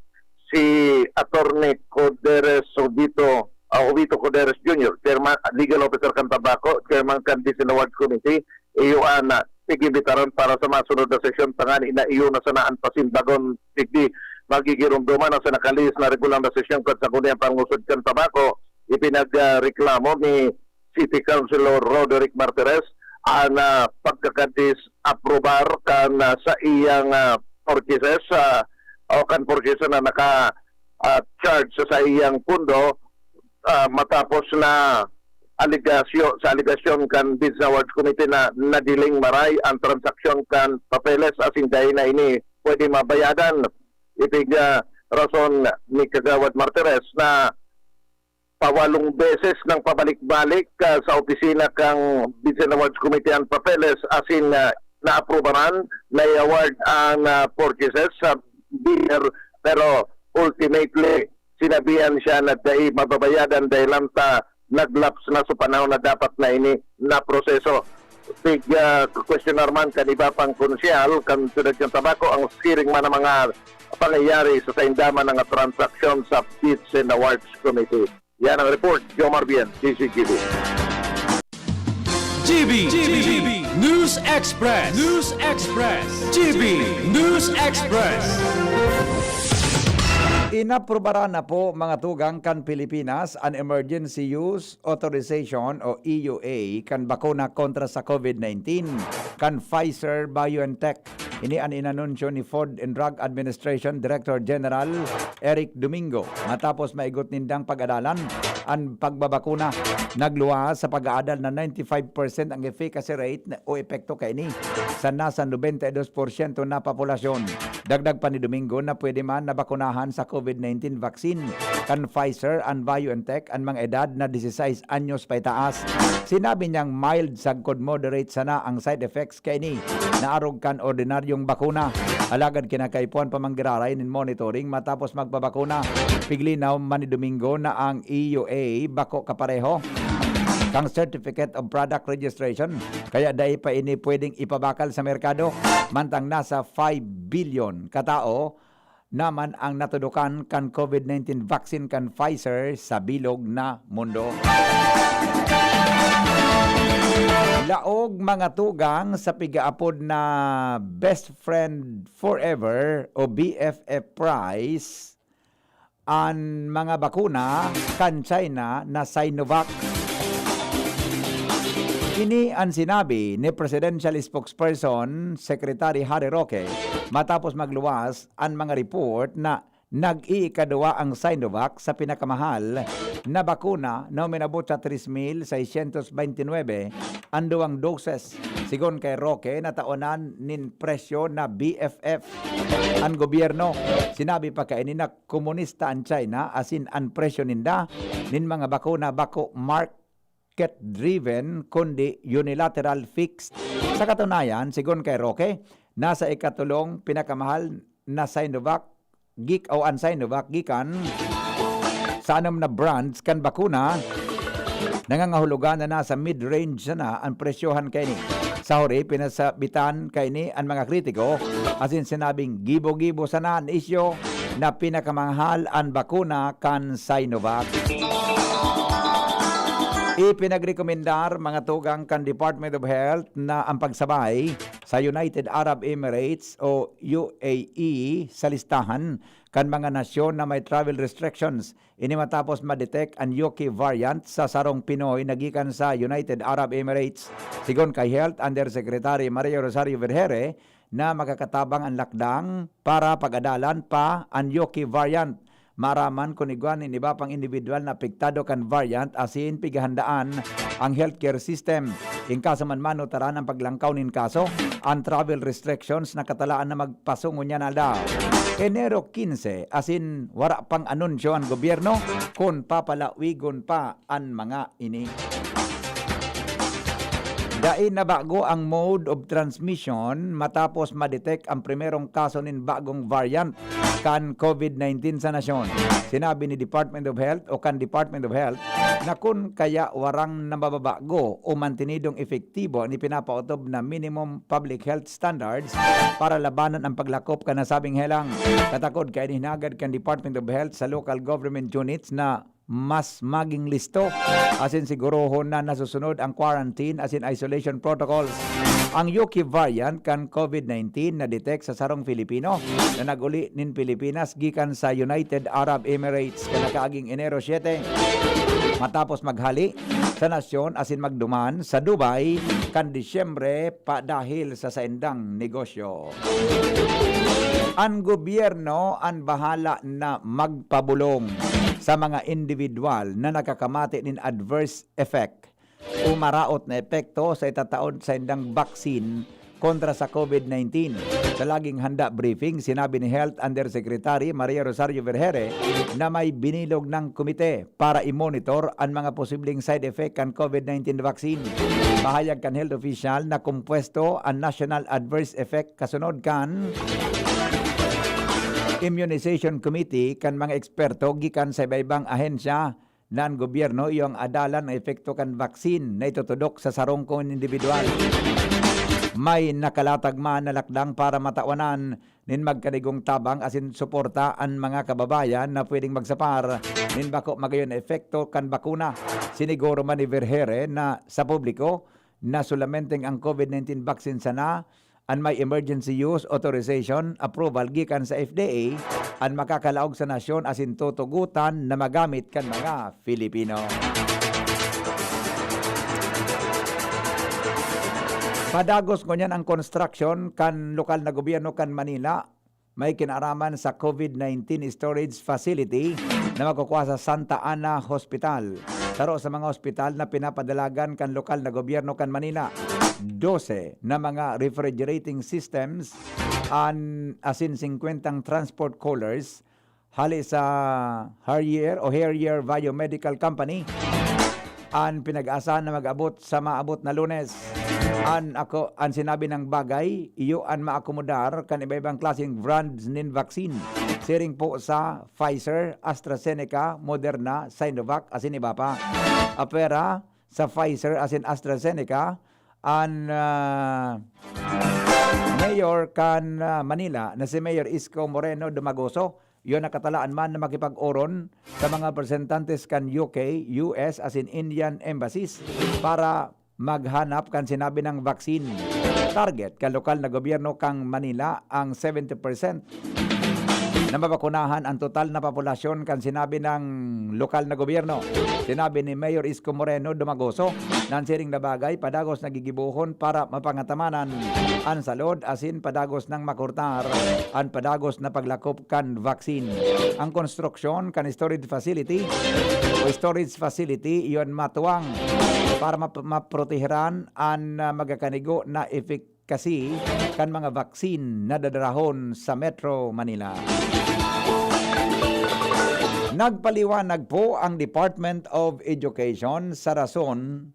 si Attorney Coderes Obito, ah, Obito Coderes Junior, Chairman, Legal Officer kan Tabaco, Chairman kan Bids and Awards Committee. Iyo an, ah, igimbitaran para sa masunod na sesyon, tangani na iyo na sana an pasimbagon digdi. Magigiromdoman na sa nakalihis na regular na sesyon kan Sangguniang Panlungsod kan Tabaco. Ipinagreklamo ni City Councilor Roderick Martires an, ah, pagkakadis-aprobar kan, ah, sa iyang, ah, purchases, ah, o kan purchaser na naka, ah, charge sa, sa iyang pundo, ah, matapos na aligasyo-, sa aligasyon kan Bids and Awards Committee na nadiling maray ang transaksyon kan papeles asin dai na ini pwede mabayadan. Ipig, ah, rason ni Kagawad Martires na pawalong beses nang pabalik-balik, ah, sa opisina kan Bids and Awards Committee ang papeles asin, ah, naaprubaran, na-award ang, ah, purchases sa bidder, pero ultimately, sinabihan siya na dai mababayadan dahil lang ta nag-lapse na sa panahon na dapat na ini na proseso. Tig, ah, questionar man kan iba pang konsehal kan Siyudad kan Tabaco ang siring man ang mga pangyayari sa sainda man nga transaksyon sa Bids and Awards Committee. Yan ang report, Jomar Bien, D Z G B. G B, G B, News Express, News Express, G B, News Express. Inaprubaran na po, mga tugang, kan Pilipinas an Emergency Use Authorization o E U A kan bakuna kontra sa COVID nineteen kan Pfizer-BioNTech. Ini an inanunsyo ni Food and Drug Administration Director General Eric Domingo matapos maigot nindang pag-adalan an pagbabakuna. Nagluwas sa pag-aadal na ninety-five percent ang efficacy rate na, o epekto kaini sa nasa nobenta y dos porsyento na populasyon. Dagdag pa ni Domingo na pwede man nabakunahan sa COVID nineteen vaccine kan Pfizer and BioNTech an mga edad na dieciséis anyos paitaas. Sinabi niyang mild sagkod moderate sana ang side effects kaini na arog kan ordinaryong bakuna. Alagad kinakaipuhan pa man giraray nin monitoring matapos magpabakuna. Piglinaw man ni Domingo na ang E U A bako kapareho kan Certificate of Product Registration, kaya dai pa ini pwedeng ipabakal sa merkado. Mantang nasa five billion katao naman ang natudokan kan COVID nineteen vaccine kan Pfizer sa bilog na mundo. Laog, mga tugang, sa pigaapod na Best Friend Forever o B F F Prize an mga bakuna kan China na Sinovac. Ini an sinabi ni Presidential Spokesperson Secretary Harry Roque matapos magluwas an mga report na nag-iikaduwa ang Sinovac sa pinakamahal na bakuna na uminabot sa tres mil seiscientos veintinuebe an duwang doses. Sigon kay Roque, nataonan nin presyo na B F F an gobyerno. Sinabi pa kaini na komunista an China, asin an presyo ninda nin mga bakuna bako market-driven kundi unilateral fixed. Sa katunayan, sigon kay Roque, nasa ikatulong pinakamahal na Sinovac gik o an Sinovac gikan sa anom na brands kan bakuna, nangangahulugan na nasa mid-range sana an presyohan kaini. Sa huri, pinasabitan kaini an mga kritiko asin sinabing gibo-gibo sana an isyu na pinakamahal an bakuna kan Sinovac. Ipinagrekomendar, mga tugang, kan Department of Health na ang pagsabay sa United Arab Emirates o U A E sa listahan kan mga nasyon na may travel restrictions. Ini matapos ma-detect an U K variant sa sarong Pinoy na gikan sa United Arab Emirates. Sigon kay Health Undersecretary Maria Rosario Vergeire na makakatabang an lakdang para pag-adalan pa an U K variant. Maaraman kun igwa nin iba pang indibidwal na apektado kan variant asin pighahandaan ang healthcare system. In kaso man manutaran ang paglangkaw nin kaso, an travel restrictions nakatalaan na magpaso ngunyan na aldaw, Enero quince, asin wara pang anunsyo an gobyerno kun papalawigon pa an mga ini. Dai nabago ang mode of transmission matapos ma-detect ang primerong kaso nin bagong variant kan COVID nineteen sa nasyon. Sinabi ni Department of Health o kan Department of Health na kun kaya warang nababago o mantenidong epektibo an ipinapaotob na minimum public health standards para labanan ang paglakop kan nasabing helang. Katakod kaini hinagad kan Department of Health sa local government units na mas maging listo asin sigurohon na nasusunod ang quarantine asin isolation protocols. Ang U K variant kan COVID nineteen na-detect sa sarong Filipino na nag-uli nin Pilipinas gikan sa United Arab Emirates kan nakaaging Enero siete, matapos maghali sa nasyon asin magduman sa Dubai kan Disyembre padahil sa saindang negosyo. An gobyerno an bahala na magpabolong sa mga indibidwal na nakakamate nin adverse effect o maraot na epekto sa itataod saindang baksin kontra sa COVID nineteen. Sa laging handa briefing, sinabi ni Health Undersecretary Maria Rosario Vergere na may binilog ng komite para i-monitor an mga posibleng side effect kan COVID nineteen vaccine. Pahayag kan health official na kompuesto an National Adverse Effect kasunod kan Immunization Committee kan mga eksperto gikan sa iba-ibang ahensya na an gobyerno iyo ang adalan na epekto kan vaccine na itutudok sa sarong kon indibidwal. May nakalatag man na lakdang para matawanan nin magkanigong tabang asin suporta an mga kababayan na pwedeng magsapar nin bako magayon na epekto kan bakuna. Siniguro man ni Vergere na sa publiko na solamenteng ang COVID nineteen vaccine sana an may emergency use authorization approval gikan sa F D A an makakalaog sa nasyon asin tutugotan na magamit kan mga Filipino. Padagos ngunyan ang construction kan lokal na gobyerno kan Manila. May kinaaraman sa COVID nineteen storage facility na magkukua sa Santa Ana Hospital, saro sa mga hospital na pinapadalagan kan lokal na gobyerno kan Manila. Dose na mga refrigerating systems an asin singkwentang transport coolers hali sa Harrier o Harrier Biomedical Company an pinag-aasahan na mag-abot sa maabot na Lunes. An ako, an sinabi ng bagay, iyo an maakomodar kan iba-ibang klaseng brands nin vaccine. Siring po sa Pfizer, AstraZeneca, Moderna, Sinovac, asin iba pa. Apwera sa Pfizer asin AstraZeneca, an, ah, mayor kan, ah, Manila na si Mayor Isko Moreno Dumagoso, iyo nakatalaan man na makipag-oron sa mga representantes kan U K, U S asin Indian embassies para maghanap kan sinabi ng vaccine. Target kan lokal na gobyerno kan Manila ang seventy percent na mabakunahan ang total na populasyon kan sinabi ng lokal na gobyerno. Sinabi ni Mayor Isko Moreno Dumagoso na an siring na bagay padagos na gigibohon para mapangatamanan an salud asin padagos nang makurtar an padagos na paglakop kan vaccine. Ang konstruksyon kan storage facility o storage facility iyon matuwang para map-, maprotehiran an, ah, magakanigo na efficacy kan mga vaccine na dadarahon sa Metro Manila. Nagpaliwanag po ang Department of Education sa rason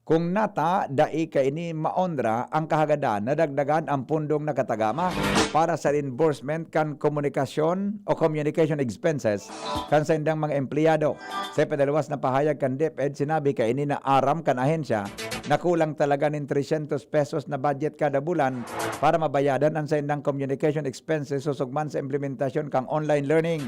kung nata dai kaini maonra ang kahagadan na dagdagan ang pundong nakatagama para sa reimbursement kan komunikasyon o communication expenses kan saindang mga empleyado. Sa ipinaluwas na pahayag kan DepEd, sinabi kaini na aram kan ahensya na kulang talaga nin trescientos pesos na budget kada bulan para mabayadan ang saindang communication expenses susog man sa implementasyon kan online learning.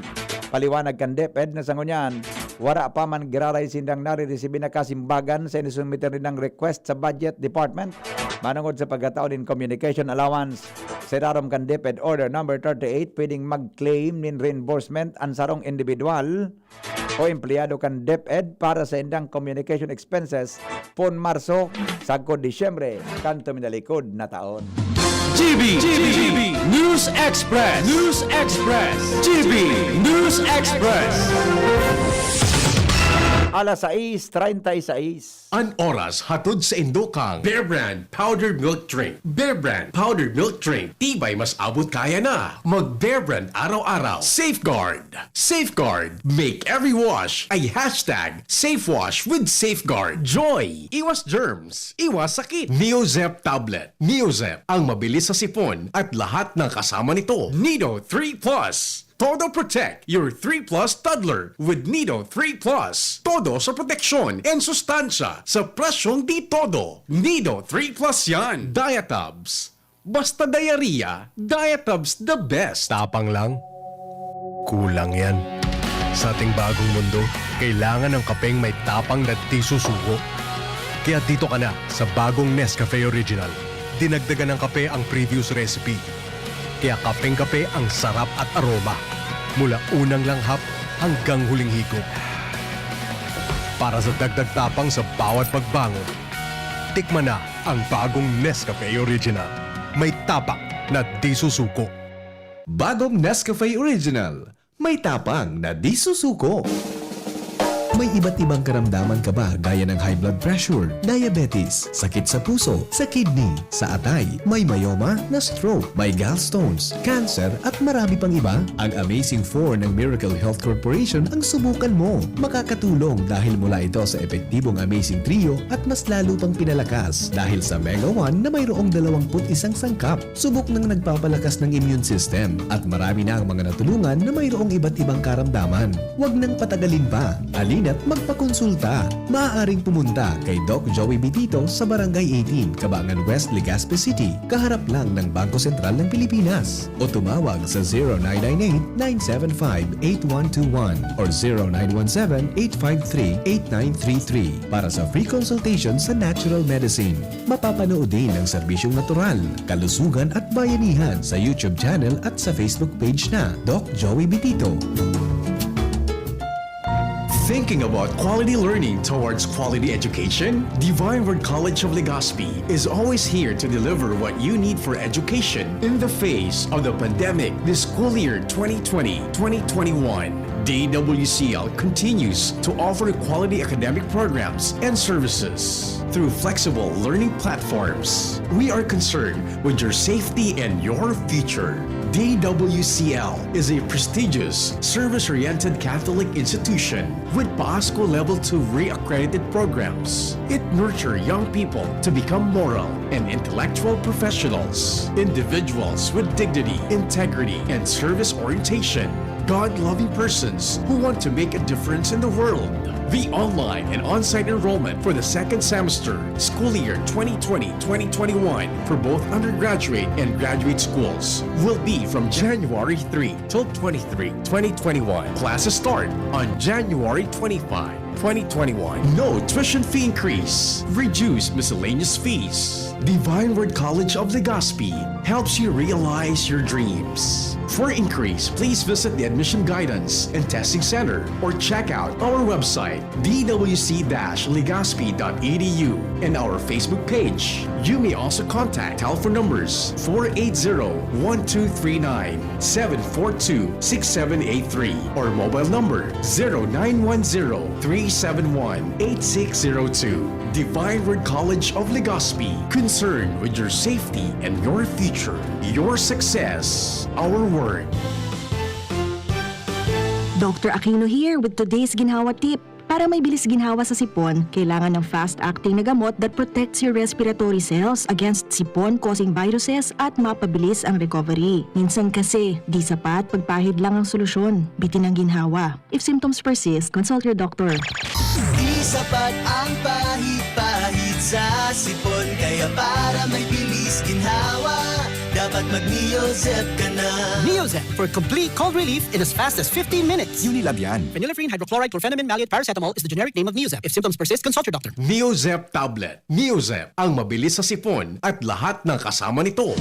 Paliwanag kan DepEd na sa ngunyan, wara pa man giraray sindang nariresibi na kasimbagan sa inisumiter nindang request sa Budget Department manongod sa pagkatao nin communication allowance. Sa irarom kan DepEd Order Number thirty-eight, pwedeng mag-claim nin reimbursement an sarong individual o empleyado kan DepEd para sa indang communication expenses pon Marso sagkod Disyembre kan tuminalikod na taon. G B, G B, News Express, News Express, G B News Express. Alas sais treinta y seis. An oras hatod sa indo kang Bear Brand Powdered Milk Drink. Bear Brand Powdered Milk Drink. Tibay mas abot kaya na. Mag Bear Brand araw-araw. Safeguard. Safeguard. Make every wash a hashtag safe wash with Safeguard. Joy. Iwas germs. Iwas sakit. Neozep Tablet. Neozep. Ang mabilis sa sipon at lahat ng kasama nito. Nido three plus. Todo protect your three plus toddler with Nido three plus. Todo sa proteksyon and sustansya sa presyong di todo. Nido three plus yan. Diatabs. Basta diarrhea, Diatabs the best. Tapang lang. Kulang yan. Sa ating bagong mundo, kailangan ng kapeng may tapang na di susuko. Kaya dito ka na sa bagong Nescafe Original. Dinagdagan ng kape ang previous recipe. Kaya kapeng-kape ang sarap at aroma. Mula unang langhap hanggang huling higop. Para sa dagdag tapang sa bawat pagbangon, tikman na ang bagong Nescafe Original. May tapang na di susuko. Bagong Nescafe Original. May tapang na di susuko. May iba't ibang karamdaman ka ba, gaya ng high blood pressure, diabetes, sakit sa puso, sa kidney, sa atay, may myoma, na stroke, may gallstones, cancer, at marami pang iba? Ang Amazing four ng Miracle Health Corporation ang subukan mo. Makakatulong dahil mula ito sa epektibong Amazing Trio at mas lalo pang pinalakas dahil sa Mega one na mayroong dalawampu't isang sangkap. Subok nang nagpapalakas ng immune system at marami na ang mga natulungan na mayroong iba't ibang karamdaman. Huwag nang patagalin pa. Halina't magpakonsulta. Maaaring pumunta kay Doc Joey Bitito sa Barangay eighteen, Cabangan West, Legazpi City, kaharap lang ng Bangko Sentral ng Pilipinas. O tumawag sa zero nine nine eight, nine seven five, eight one two one or zero nine one seven, eight five three, eight nine three three para sa free consultation sa natural medicine. Mapapanood din ang serbisyong natural, kalusugan at bayanihan sa YouTube channel at sa Facebook page na Doc Joey Bitito. Thinking about quality learning towards quality education? Divine Word College of Legazpi is always here to deliver what you need for education in the face of the pandemic this school year twenty twenty, twenty twenty-one. D W C L continues to offer quality academic programs and services through flexible learning platforms. We are concerned with your safety and your future. D W C L is a prestigious, service-oriented Catholic institution with PASCO Level two re-accredited programs. It nurtures young people to become moral and intellectual professionals, individuals with dignity, integrity, and service orientation, God-loving persons who want to make a difference in the world. The online and on-site enrollment for the second semester, school year twenty twenty, twenty twenty-one, for both undergraduate and graduate schools will be from January three till twenty-three, twenty twenty-one. Classes start on January twenty-five, twenty twenty-one. No tuition fee increase. Reduced miscellaneous fees. Divine Word College of Legazpi helps you realize your dreams. For inquiries, please visit the Admission Guidance and Testing Center or check out our website, d w c dash legazpi dot e d u, and our Facebook page. You may also contact telephone numbers four eight zero, one two three nine, seven four two, six seven eight three or mobile number zero nine one zero, three seven one, eight six zero two. Divine Word College of Legazpi, concerned with your safety and your future, your success, our word. Doctor Aquino here with today's ginhawa tip. Para may bilis ginhawa sa sipon, kailangan ng fast-acting na gamot that protects your respiratory cells against sipon-causing viruses at mapabilis ang recovery. Minsan kasi, di sapat pagpahid lang ang solusyon. Bitin ang ginhawa. If symptoms persist, consult your doctor. Di sapat ang pahid-pahid sa sipon, kaya para may bilis ginhawa, dapat mag-Neozep ka na. Neozep for complete cold relief in as fast as fifteen minutes. Unilab yan. Phenylephrine, hydrochloride, chlorphenamine, maleate, paracetamol is the generic name of Neozep. If symptoms persist, consult your doctor. Neozep tablet. Neozep, ang mabilis sa sipon at lahat ng kasama nito.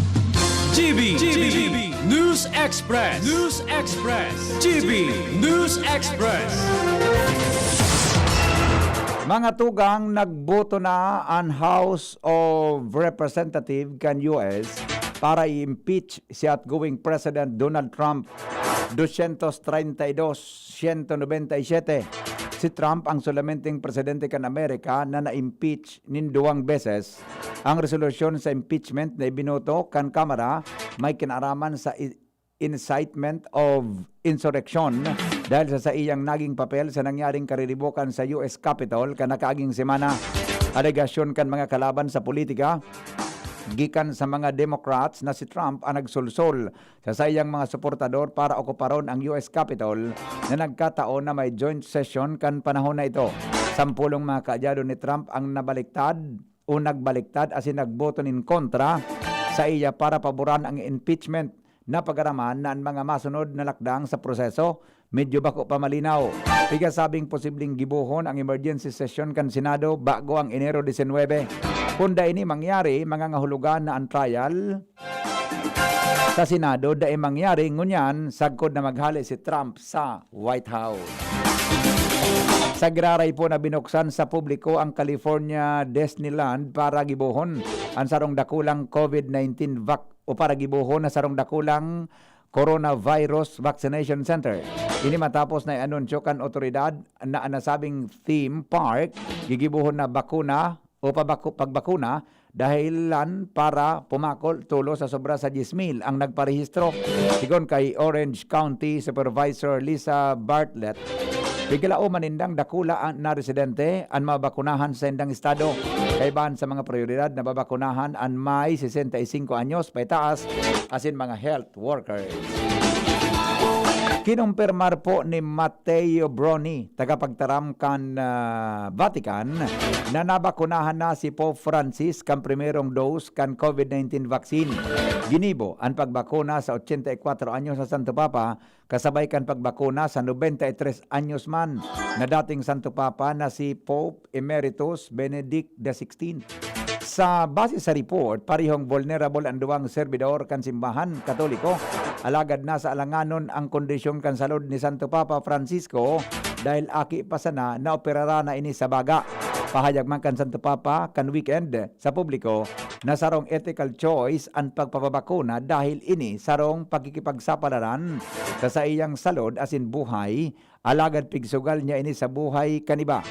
G B, G B, News Express. News Express. G B News Express. Mga tugang, nagboto na an House of Representative kan U S para i-impeach si outgoing President Donald Trump. Dosyentos treinta y dos, siyento nobenta y siyete. Si Trump ang solamenteng presidente kan Amerika na na-impeach nin duwang beses. Ang resolusyon sa impeachment na ibinoto kan Kamara may kinaaraman sa i-, incitement of insurrection dahil sa saiyang naging papel sa nangyaring kariribokan sa U S Capitol kan nakaaging semana. Alegasyon kan mga kalaban sa politika gikan sa mga Democrats na si Trump ang nagsulsol sa saiyang mga suportador para okuparon ang U S Capitol na nagkataon na may joint session kan panahon na ito. Sampolong mga kaalyado ni Trump ang nabaliktad o nagbaliktad asin nagboto nin kontra saiya para paboran ang impeachment. Napagaraman na an mga masunod na lakdang sa proseso medyo bako pa malinaw. Pigasabing posibleng gibohon ang emergency session kan Senado bago ang Enero disinwebe. Kun dai ini mangyari, mangangahulogan na ang trial sa Senado dai mangyari, ngunyan sagkod na maghale si Trump sa White House. Sa Giraray po na binuksan sa publiko ang California Disneyland para gibohon ang sarong dakulang COVID nineteen vac-, o para gibohon na sarong dakulang coronavirus vaccination center. Ini matapos na i-anunsyo kan otoridad na ang nasabing theme park gigibohon na bakuna o pabaku-, pagbakuna dahilan para pumakol tulo sa sobra sa diyes mil ang nagparehistro. Sigon kay Orange County Supervisor Lisa Bartlett, pigkalaoman nindang dakula an, na residente an mabakunahan sa indang estado. Kaibahan sa mga prioridad na babakunahan an may sesenta y cinco anyos paitaas asin mga health workers. Kinumpirmar po ni Matteo Bruni, tagapagtaram kan, ah, Vatican, na nabakunahan na si Pope Francis kan primerong dose kan COVID nineteen vaccine. Ginibo an pagbakuna sa ochenta y kwatro anyos na Santo Papa, kasabay kan pagbakuna sa nobenta y tres anyos man na dating Santo Papa na si Pope Emeritus Benedict the sixteenth. Sa, base sa report, parehong vulnerable ang duwang serbidor kan simbahan Katoliko, alagad nasa alanganon ang kondisyon kan salud ni Santo Papa Francisco dahil aki pa sana na operara na ini sa baga. Pahayag man kan Santo Papa kan weekend sa publiko na sarong ethical choice an pagpapabakuna dahil ini sarong pakikipagsapalaran sa saiyang salud asin buhay, alagad pigsugal niya ini sa buhay kan iba.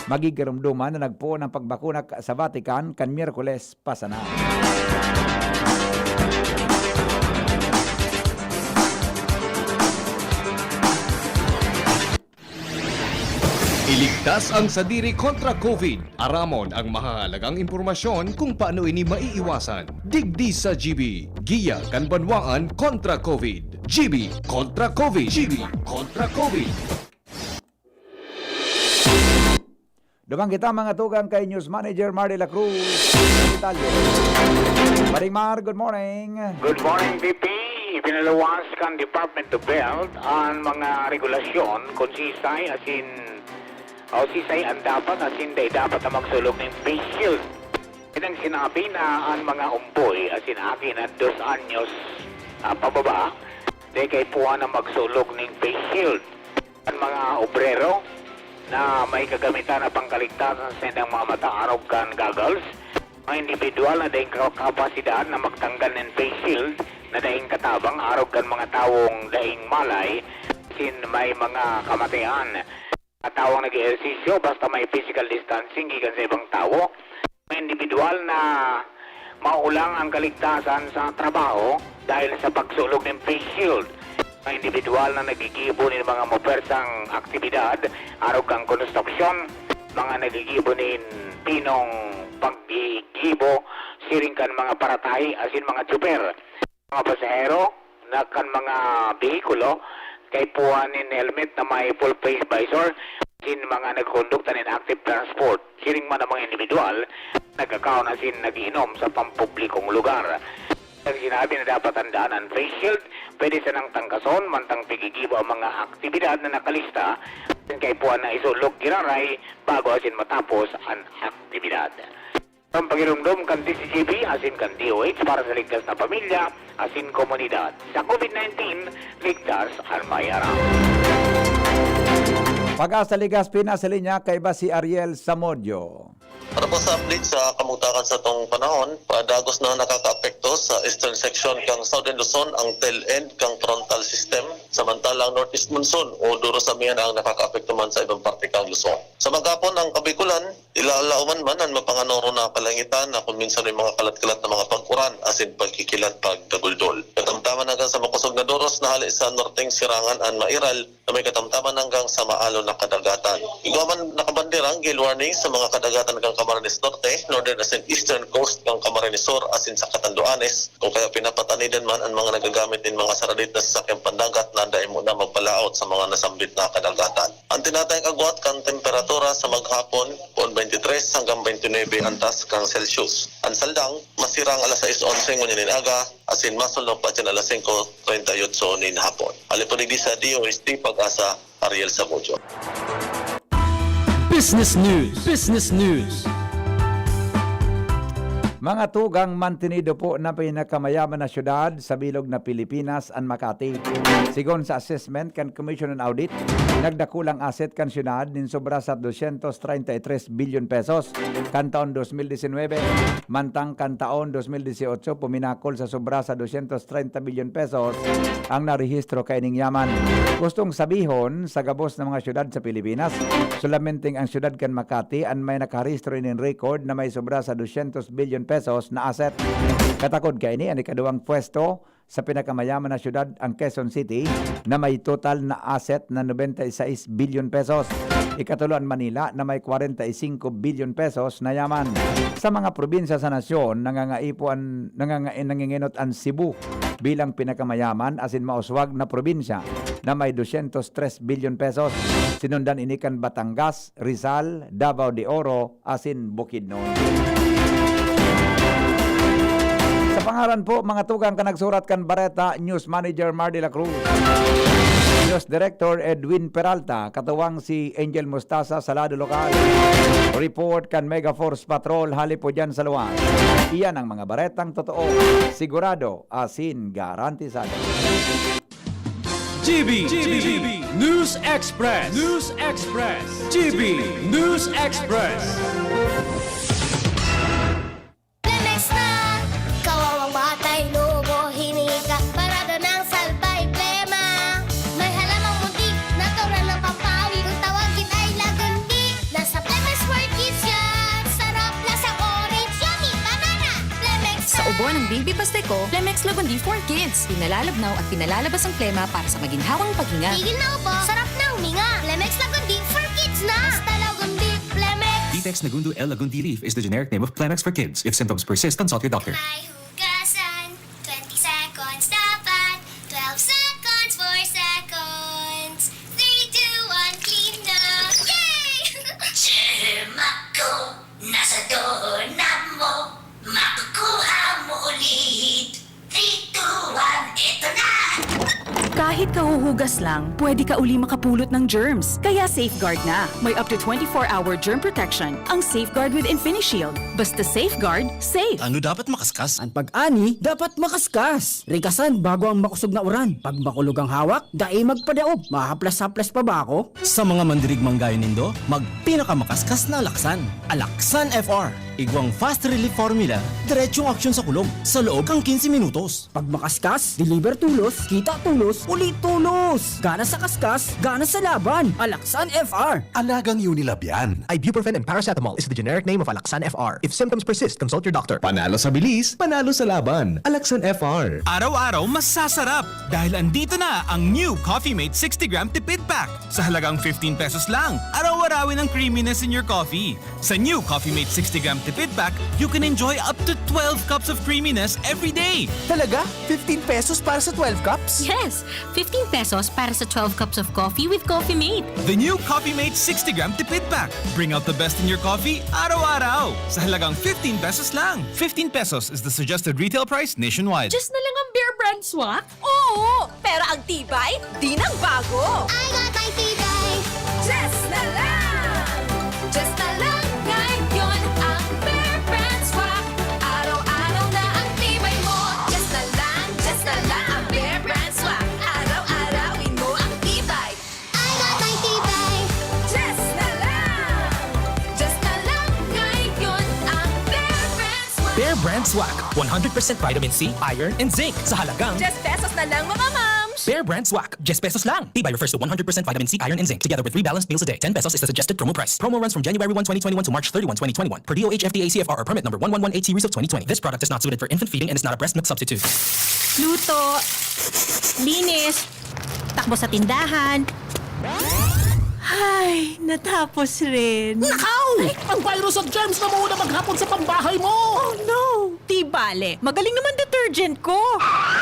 Magigiromdoman na nagpoon ang pagbakuna ka-, sa Vatican kan Miyerkules pa sana. Iligtas ang sadiri kontra COVID. Aramon ang mahahalagang impormasyon kung paano ini maiiwasan. Digdi sa G B, Giya kan Banwaan kontra COVID. G B kontra COVID. G B kontra COVID. Duman kita, mga tugang, kay News Manager Marley La Cruz. Detalye. Paring Mar, good morning. Good morning, V P. Ipinaluwas kan Department of Health an mga regulasyon kung sisay asin, o sisay an dapat asin dai dapat na magsulog nin face shield. Inang sinabi na an mga umboy asin aki na dos anyos, ah, pababa, dai kaipuhan na magsulog nin face shield. An mga obrero na may kagamitan na pangkaligtasan sa saindang mga mata arog kan goggles, mga indibidwal na daing ka-, kapasidad na magtanggal nin face shield na daing katabang arog kan mga tawong daing malay, asin may mga kamatayan. Mga tawong nag-ehersisyo, basta may physical distancing gikan sa ibang tawo, mga indibidwal na maolang ang kaligtasan sa trabaho dahil sa pagsulog nin face shield, mga indibidwal na naggigibo nin mga mapersang aktibidad arog kan konstruksyon, mga naggigibo nin pinong paggigibo siring kan mga paratahi asin mga tsuper, mga pasahero na kan mga behikulo kaipuhan nin helmet na may full face visor, asin mga nagkondukta nin active transport, siring man ang mga indibidwal nagkakaon asin nag-iinom sa pampublikong lugar. Ang sinabi na dapat tandaan an face shield, pwede sanang tangkason mantang pigigibo ang mga aktibidad na nakalista, asin kaipuhan na isulog giraray bago asin matapos an aktibidad. An pagiromdom kan D C G B asin kan D O H para sa ligtas na pamilya asin komunidad. Sa COVID nineteen, ligtas an may aram. Pag-asa Legazpi, nasa linya kaiba si Ariel Samodio. Para po sa update sa kamugtakan satong panahon, padagos na nakakaapekto sa eastern section kang Southern Luzon ang tail end kang frontal system, samantalang northeast monsoon o duro sa Mian ang nakakaapekto man sa ibang parte kang Luzon. Sa maghapon, ang Kabikulan, ilalaoman man an mapanganoro na kalangitan na kun minsan may mga kalat-kalat na mga pag-uran asin pagkikilat pagdaguldol. Katamtaman hanggang sa makosog na doros na hale sa norteng sirangan an mairal na may katamtaman hanggang sa maalon na kadagatan. Igwa man nakabanderang gale warning sa mga kadagatan kan Camarines Norte, Northern asin Eastern Coast kan Camarines Sur asin sa Catanduanes, kun kaya pinapatanidan man an mga nagagamit nin mga saradit na sasakyang pandagat na dai muna magpalaot sa mga nasambit na kadagatan. An tinatayang agwat kan temperatura sa maghapon, poon twenty-three hanggang twenty-nine antas kan Celsius. An saldang, masirang alas sais onse ngunyan nin aga, asin masulnop pa kan alas singko treinta y ocho nin hapon. Hali po digdi sa D O H T Pag-asa, Ariel Samudio. Business News. Business News. Mga tugang, mantinido po na pinakamayaman na syudad sa bilog na Pilipinas an Makati. Sigon sa assessment kan Commission on Audit, nagdakulang asset kan syudad nin sobra sa dosyentos treinta y tres bilyon pesos kan taon dos mil disinwebe, mantang kan taon dos mil dieciocho puminakol sa sobra sa dosyentos treinta bilyon pesos ang narehistro kaining yaman. Gustong sabihon, sa gabos na mga syudad sa Pilipinas, solamenteng ang syudad kan Makati an may nakarehistro nin record na may sobra sa dosyentos bilyon pesos na asset. Katakod kaini, an ikaduwang pwesto sa pinakamayaman na syudad, ang Quezon City, na may total na asset na nobenta y sais bilyon pesos. Ikatulo an Manila, na may kwarenta y singko bilyon pesos na yaman. Sa mga probinsya sa nasyon, nangangaipo an, nanganga-, nangingenot an Cebu bilang pinakamayaman asin mauswag na probinsya na may dosyentos tres bilyon pesos. Sinundan ini kan Batangas, Rizal, Davao de Oro, asin Bukidnon. Sa pangaran po, mga tugang, kan nagsurat kan bareta, News Manager Mar de la Cruz, News Director Edwin Peralta, katuwang si Angel Mostasa sa lado lokal. Report kan Megaforce Patrol, hali po dyan sa luwas. Iyan ang mga baretang totoo, sigurado, asin garantisado. G B, G B, News Express, News Express, G B, News Express. Lemex na! Kawawang batay, lobo, hinika, parada ng salbay, plema. May halamang muntik, natural ng pampawi, kung tawagin ay lagundi. Nasa Lemex World Kids yan! Sarap, lasang orange, yummy, banana! Lemex Sa na! ubo ng baby Pasteco, Lemex Lagundi for Kids. Pinalalabnaw at pinalalabas ang plema para sa maginhawang paghinga. Tigil na ubo, sarap na huminga. Lemex Lagundi for Kids na! Basta Lagundi, Lemex! Ditex Nagundo L Lagundi Leaf is the generic name of Plemex for kids. If symptoms persist, consult your doctor. May hugasan, twenty seconds dapat, twelve seconds, four seconds, three, two, one, clean na! Yay! Germ ako, nasa doorknob mo, makukuha mo ulit. Three, two, one, eto na! Kahit kahuhugas lang, pwede ka uli makapulot ng germs. Kaya Safeguard na. May up to twenty-four hour germ protection ang Safeguard with InfiniShield. Basta Safeguard, safe! Ano dapat makaskas? An pag-ani dapat makaskas. Rikasan bago ang makosog na uran. Pag makulog ang hawak, dai magpadaog. Mahaplas-haplas pa ba ako? Sa mga mandirigmang gaya nindo, magpinakamakaskas na alaksan. Alaksan F R. Igwang fast relief formula, diretsong aksyon sa kulog, sa loob kan quince minutos. Pag makaskas, deliver tulos, kita tulos, uli tulos! Gana sa kaskas, gana sa laban. Alaksan F R. Alagang Unilab yan. Ibuprofen and paracetamol is the generic name of Alaxan F R. If symptoms persist, consult your doctor. Panalo sa bilis, panalo sa laban. Alaxan F R. Araw-araw masasarap dahil andito na ang new Coffee Mate sixty gram Tipid Pack. Sa halagang fifteen pesos lang, araw-arawin ang creaminess in your coffee. Sa new Coffee Mate sixty gram Tipid Pack, you can enjoy up to twelve cups of creaminess every day. Talaga? Fifteen pesos para sa twelve cups? Yes! Fifteen pesos para sa twelve cups of coffee with Coffee Mate. The new Coffee Mate sixty gram Tipid Pack. Bring out the best in your coffee, araw-araw. Sa halagang fifteen pesos lang. Fifteen pesos is the suggested retail price nationwide. Diyos na lang ang Bear Brand Swak? Oo! Pero ang tibay, di nang bago. I got my tibay! Diyos na lang! Diyos na lang ngayon ang Bear Brand Swak. Araw-araw na ang tibay mo. Diyos na lang, Diyos na lang ang Bear Brand Swak. Araw-arawin mo ang tibay. I got my tibay! Diyos na lang! Diyos na lang ngayon ang Bear Brand Swak. Bear Brand Swak. One hundred percent vitamin C, iron, and zinc. Sa halagang Diyes pesos na lang, mga mams! Bear Brand Swak. Diyes pesos lang. Tibay refers to one hundred percent vitamin C, iron, and zinc, together with three balanced meals a day. Ten pesos is the suggested promo price. Promo runs from January one, twenty twenty-one to March thirty-one, twenty twenty-one, per D O H F D A C F R or permit number one one one eight series of twenty twenty. This product is not suited for infant feeding and is not a breast milk substitute. Luto, linis, takbo sa tindahan. Ay, natapos rin. Nakaw! Ang virus at germs na muna maghapon sa pambahay mo! Oh no! Di bale, magaling naman detergent ko.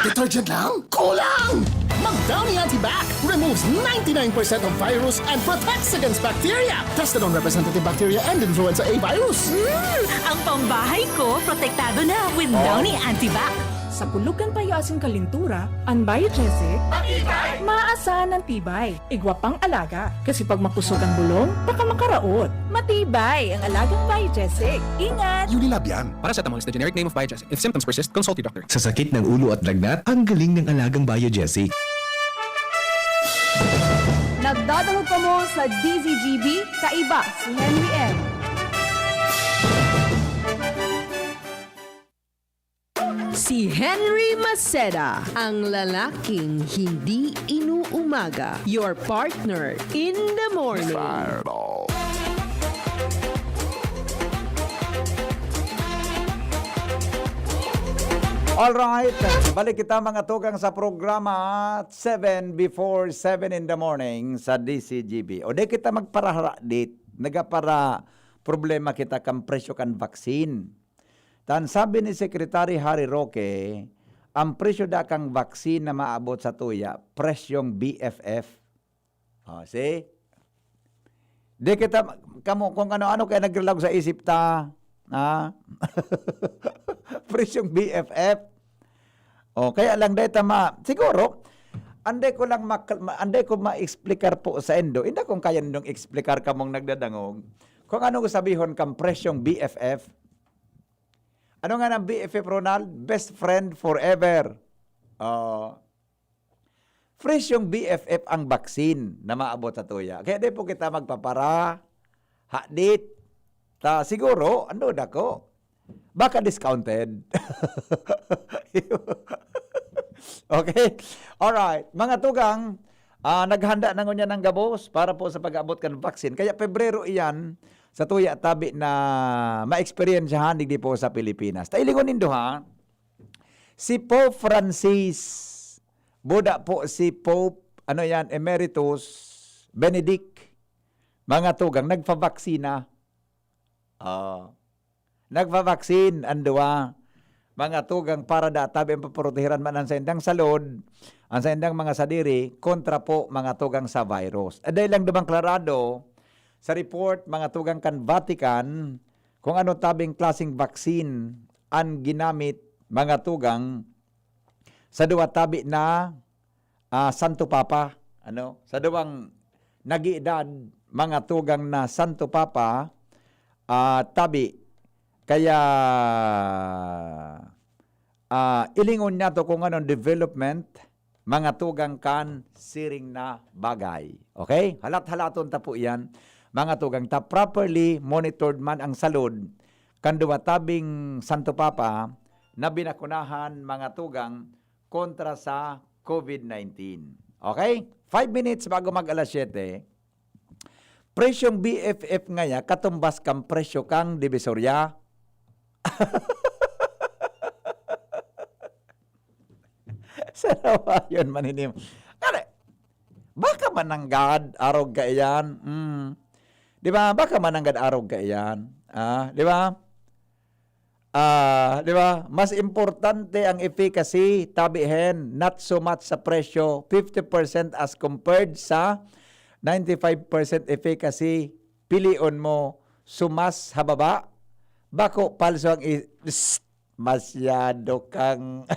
Detergent lang? Kulang! Mag-Downy Antibac removes ninety-nine percent of virus and protects against bacteria. Tested on representative bacteria and influenza A virus. Hmm, ang pambahay ko, protektado na with Downy Antibac. Sa kulog kan payo asin kalintura, an Biogesic, maasahan an tibay. Igwa pang alaga. Kasi pag makusog ang bulong, baka makaraot. Matibay ang alagang Biogesic. Ingat! Unilab yan. Paracetamol is the generic name of Biogesic. If symptoms persist, consult your doctor. Sa sakit ng ulo at lagnat, ang galing ng alagang Biogesic. Nagdadangog kamo sa D Z G B, kaiba si Henry M. Si Henry Maceda, ang lalaking hindi inuumaga. Your partner in the morning. Alright, balik kita mga tugang sa programa seven before seven in the morning sa D C G B. O di kita magparaharadit, nagapara problema kita kan presyo kan vaccine. Tan sabi ni Secretary Harry Roque, ang presyo da kang vaccine na maabot sa tuya, presyong B F F. Oh, see? Di kita, kamo, kung ano-ano kaya naglalag sa isip ta, ha? Presyong B F F. Oh, kaya lang dahil tama, siguro, anday ko lang mak- ma- anday ko ma-explicar po sa indo. Hindi kung kaya nindong explicar kamong nagdadangog. Kung anong sabihon kang presyong B F F. Ano nga ng B F F, Ronald? Best friend forever. Oh. Presyong B F F ang vaccine na maabot sa tuya. Kaya di po kita magpapara, hadit. Ta, siguro, ano dako? Baka discounted. Okay? Alright. Mga tugang, ah, naghanda na ngunyan ang gabos para po sa pag-abot kan vaccine. Kaya Pebrero iyan, sa tuya tabi na maeksperiensyahan digdi po sa Pilipinas. Tailingon nindo ha, si Pope Francis, buda po si Pope, ano yan, Emeritus Benedict, mga tugang, nagpabaksina. Ah. Nagpabaksin an duwa, mga tugang, para da tabi ang paprotehiran man an saindang salod, an saindang mga sadiri, kontra po, mga tugang, sa virus. Dai lang duman klarado sa report, mga tugang, kan Vatican, kung ano tabing klaseng vaccine an ginamit, mga tugang, sa duwa tabi na, ah, Santo Papa, ano, sa duwang nag-iedad, mga tugang na Santo Papa, ah, tabi. Kaya, ah, ilingon niya to kung anong development, mga tugang, kan siring na bagay. Okay? Halat-halaton ta po iyan, mga tugang, ta properly monitored man ang salud kan duwa tabing Santo Papa na binakunahan, mga tugang, kontra sa COVID nineteen. Okay? Five minutes bago mag alas siyete, presyong B F F ngaya katumbas kan presyo kan Divisoria. Sarawayon man ini. Kare, baka mananggad arog kaiyan. Mm. Di ba? Baka mananggad arog kaiyan. Ah, di ba? Ah, di ba? Mas importante ang efficacy, tabi hen, not so much sa presyo, fifty percent as compared sa ninety-five percent efficacy. Pilion mo, sumas ha baba, bako, palso ang i-, psst, masyado kang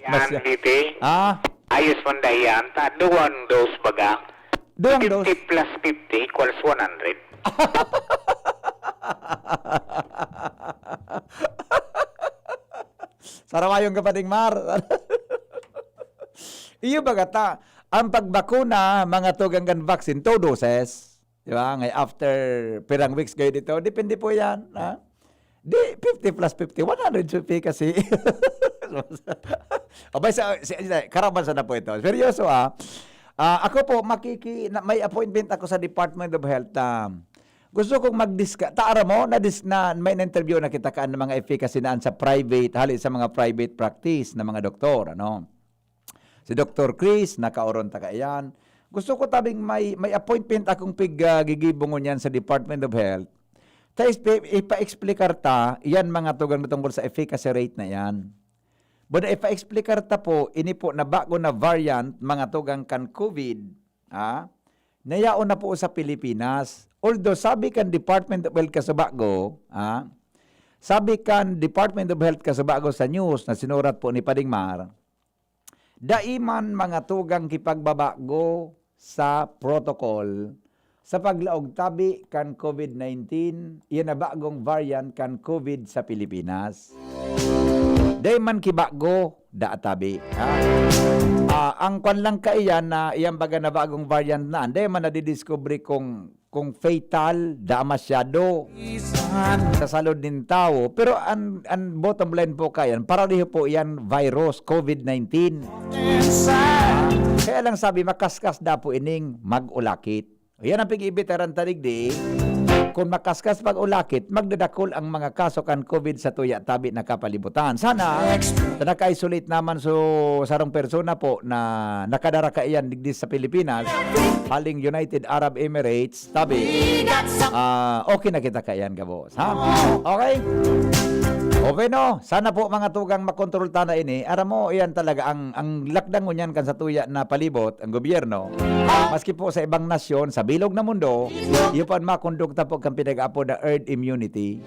Yan, Masya- Bibi. Ah? Ayos man dayan. Ta, duwang dose baga. Duwang dose? Fifty plus fifty equals one hundred. Sarawayon ka pa, Ding Mar. Iyo baga ta, ang pagbakuna, mga tugang kan vaccine, two doses. Di ba? Ngay after pirang weeks kayo dito, depende po yan. Ha? Di, fifty plus fifty, one hundred sa efficacy. Abay, sa, si, si, karaban sana po ito. Seryoso, ah. Ah, ako po, makiki, na, may appointment ako sa Department of Health. Ah. Gusto kong mag-discuss. Taara mo, na, dis, na may interview na kita kaan ng mga efficacy na sa private, hali sa mga private practice na mga doktor. Ano? Doctor Chris, nakaoron ta kaiyan. Gusto ko tabing may, may appointment akong pig, ah, gigibo ngunyan sa Department of Health. Ta ispe-, ipa-explicar ta, yan mga tugang na tungkol sa efficacy rate na yan. Bada ipa-explicar ta po, ini po na bago na variant, mga tugang kan COVID, ah, nayaon na po sa Pilipinas. Although sabi kan Department of Health kasubago, ah, sabi kan Department of Health kasubago sa news na sinurat po ni Pading Mar, dai man mga tugang kipagbabago sa protocol sa paglaog tabi kan COVID nineteen, iyan na bagong variant kan COVID sa Pilipinas. Dai man kibago, daa tabi, ha? Ah, ang kwan lang kaiyan na iyang baga na bagong variant na, dai man nadidiscover kung, kung fatal, daa masyado sa salud nin tawo. Pero an, an bottom line po kaiyan, pareho po iyan virus, COVID nineteen. Kaya lang sabi, makaskas da po ining mag-ulakit. Yan ang pag-iibitaran ta digdi. Kung makaskas pag-ulakit, magdadakul ang mga kaso kan COVID sa tuya tabi na kapalibutan. Sana, sa naka-isolate naman so sarong persona po na nakadara kaiyan digdi sa Pilipinas, haling United Arab Emirates, tabi, ah, okay na kita kaiyan, gabos, ha? Okay? Okay, no? Sana po, mga tugang, makontrol ta na ini. Aram mo, iyan talaga ang, ang lakdang ngunyan kan sa tuya na palibot, ang gobyerno, maski po sa ibang nasyon, sa bilog na mundo, iyo pa an makondukta po kan pinag-aapod na herd immunity.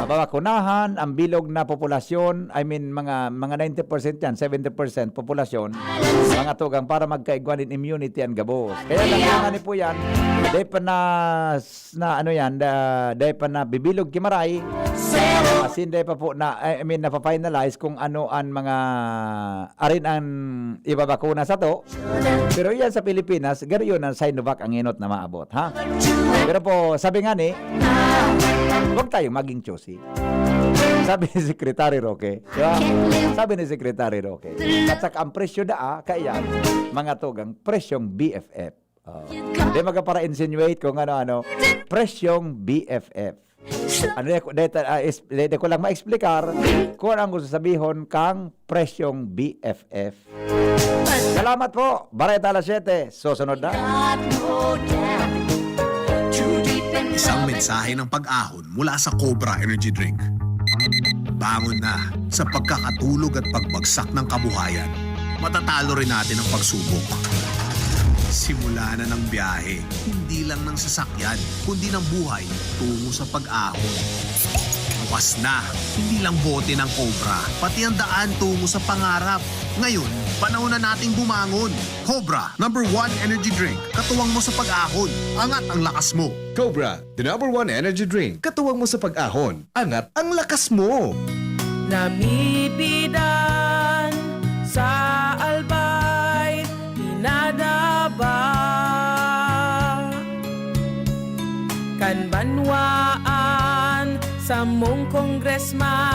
Mababakunahan ang bilog na populasyon, I mean, mga, mga ninety percent yan, seventy percent populasyon, mga tugang, para magkaigwa nin immunity an gabos. Kaya lang, mga ni po yan, dai pa na, na ano yan, da, dai pa na bibilog ki Maray, asin dai pa po na, I mean, napafinalize kung ano an mga arin ang ibabakuna sato. Pero yan sa Pilipinas, garo yun ang Sinovac ang inot na maabot, ha? Pero po, sabi nga ni, huwag tayong maging choosy. Sabi ni Secretary Roque, di ba? Sabi ni Secretary Roque, at saka ang presyo daa, kaya mga tugang presyong B F F. Oh. Di magkapara-insinuate kung ano-ano. Presyong B F F. Ano yan? Dahil, ah, is-, dahil ko lang ma-explicar kung ano ang gusto sabihon kang presyong B F F. Salamat po. Bareta alas siyete. Susunod na. Isang mensahe ng pag-ahon mula sa Cobra Energy Drink. Bangon na sa pagkakatulog at pagbagsak ng kabuhayan. Matatalo rin natin ang pagsubok. Simula na ng biyahe, hindi lang ng sasakyan, kundi ng buhay tungo sa pag-ahon. Bukas na, hindi lang bote ng Cobra, pati ang daan tungo sa pangarap. Ngayon, panahon na nating bumangon. Cobra, number one energy drink. Katuwang mo sa pag-ahon. Angat ang lakas mo. Cobra, the number one energy drink. Katuwang mo sa pag-ahon. Angat ang lakas mo. Namipidan sa Albay, pinadaba kan banwaan samong congressman.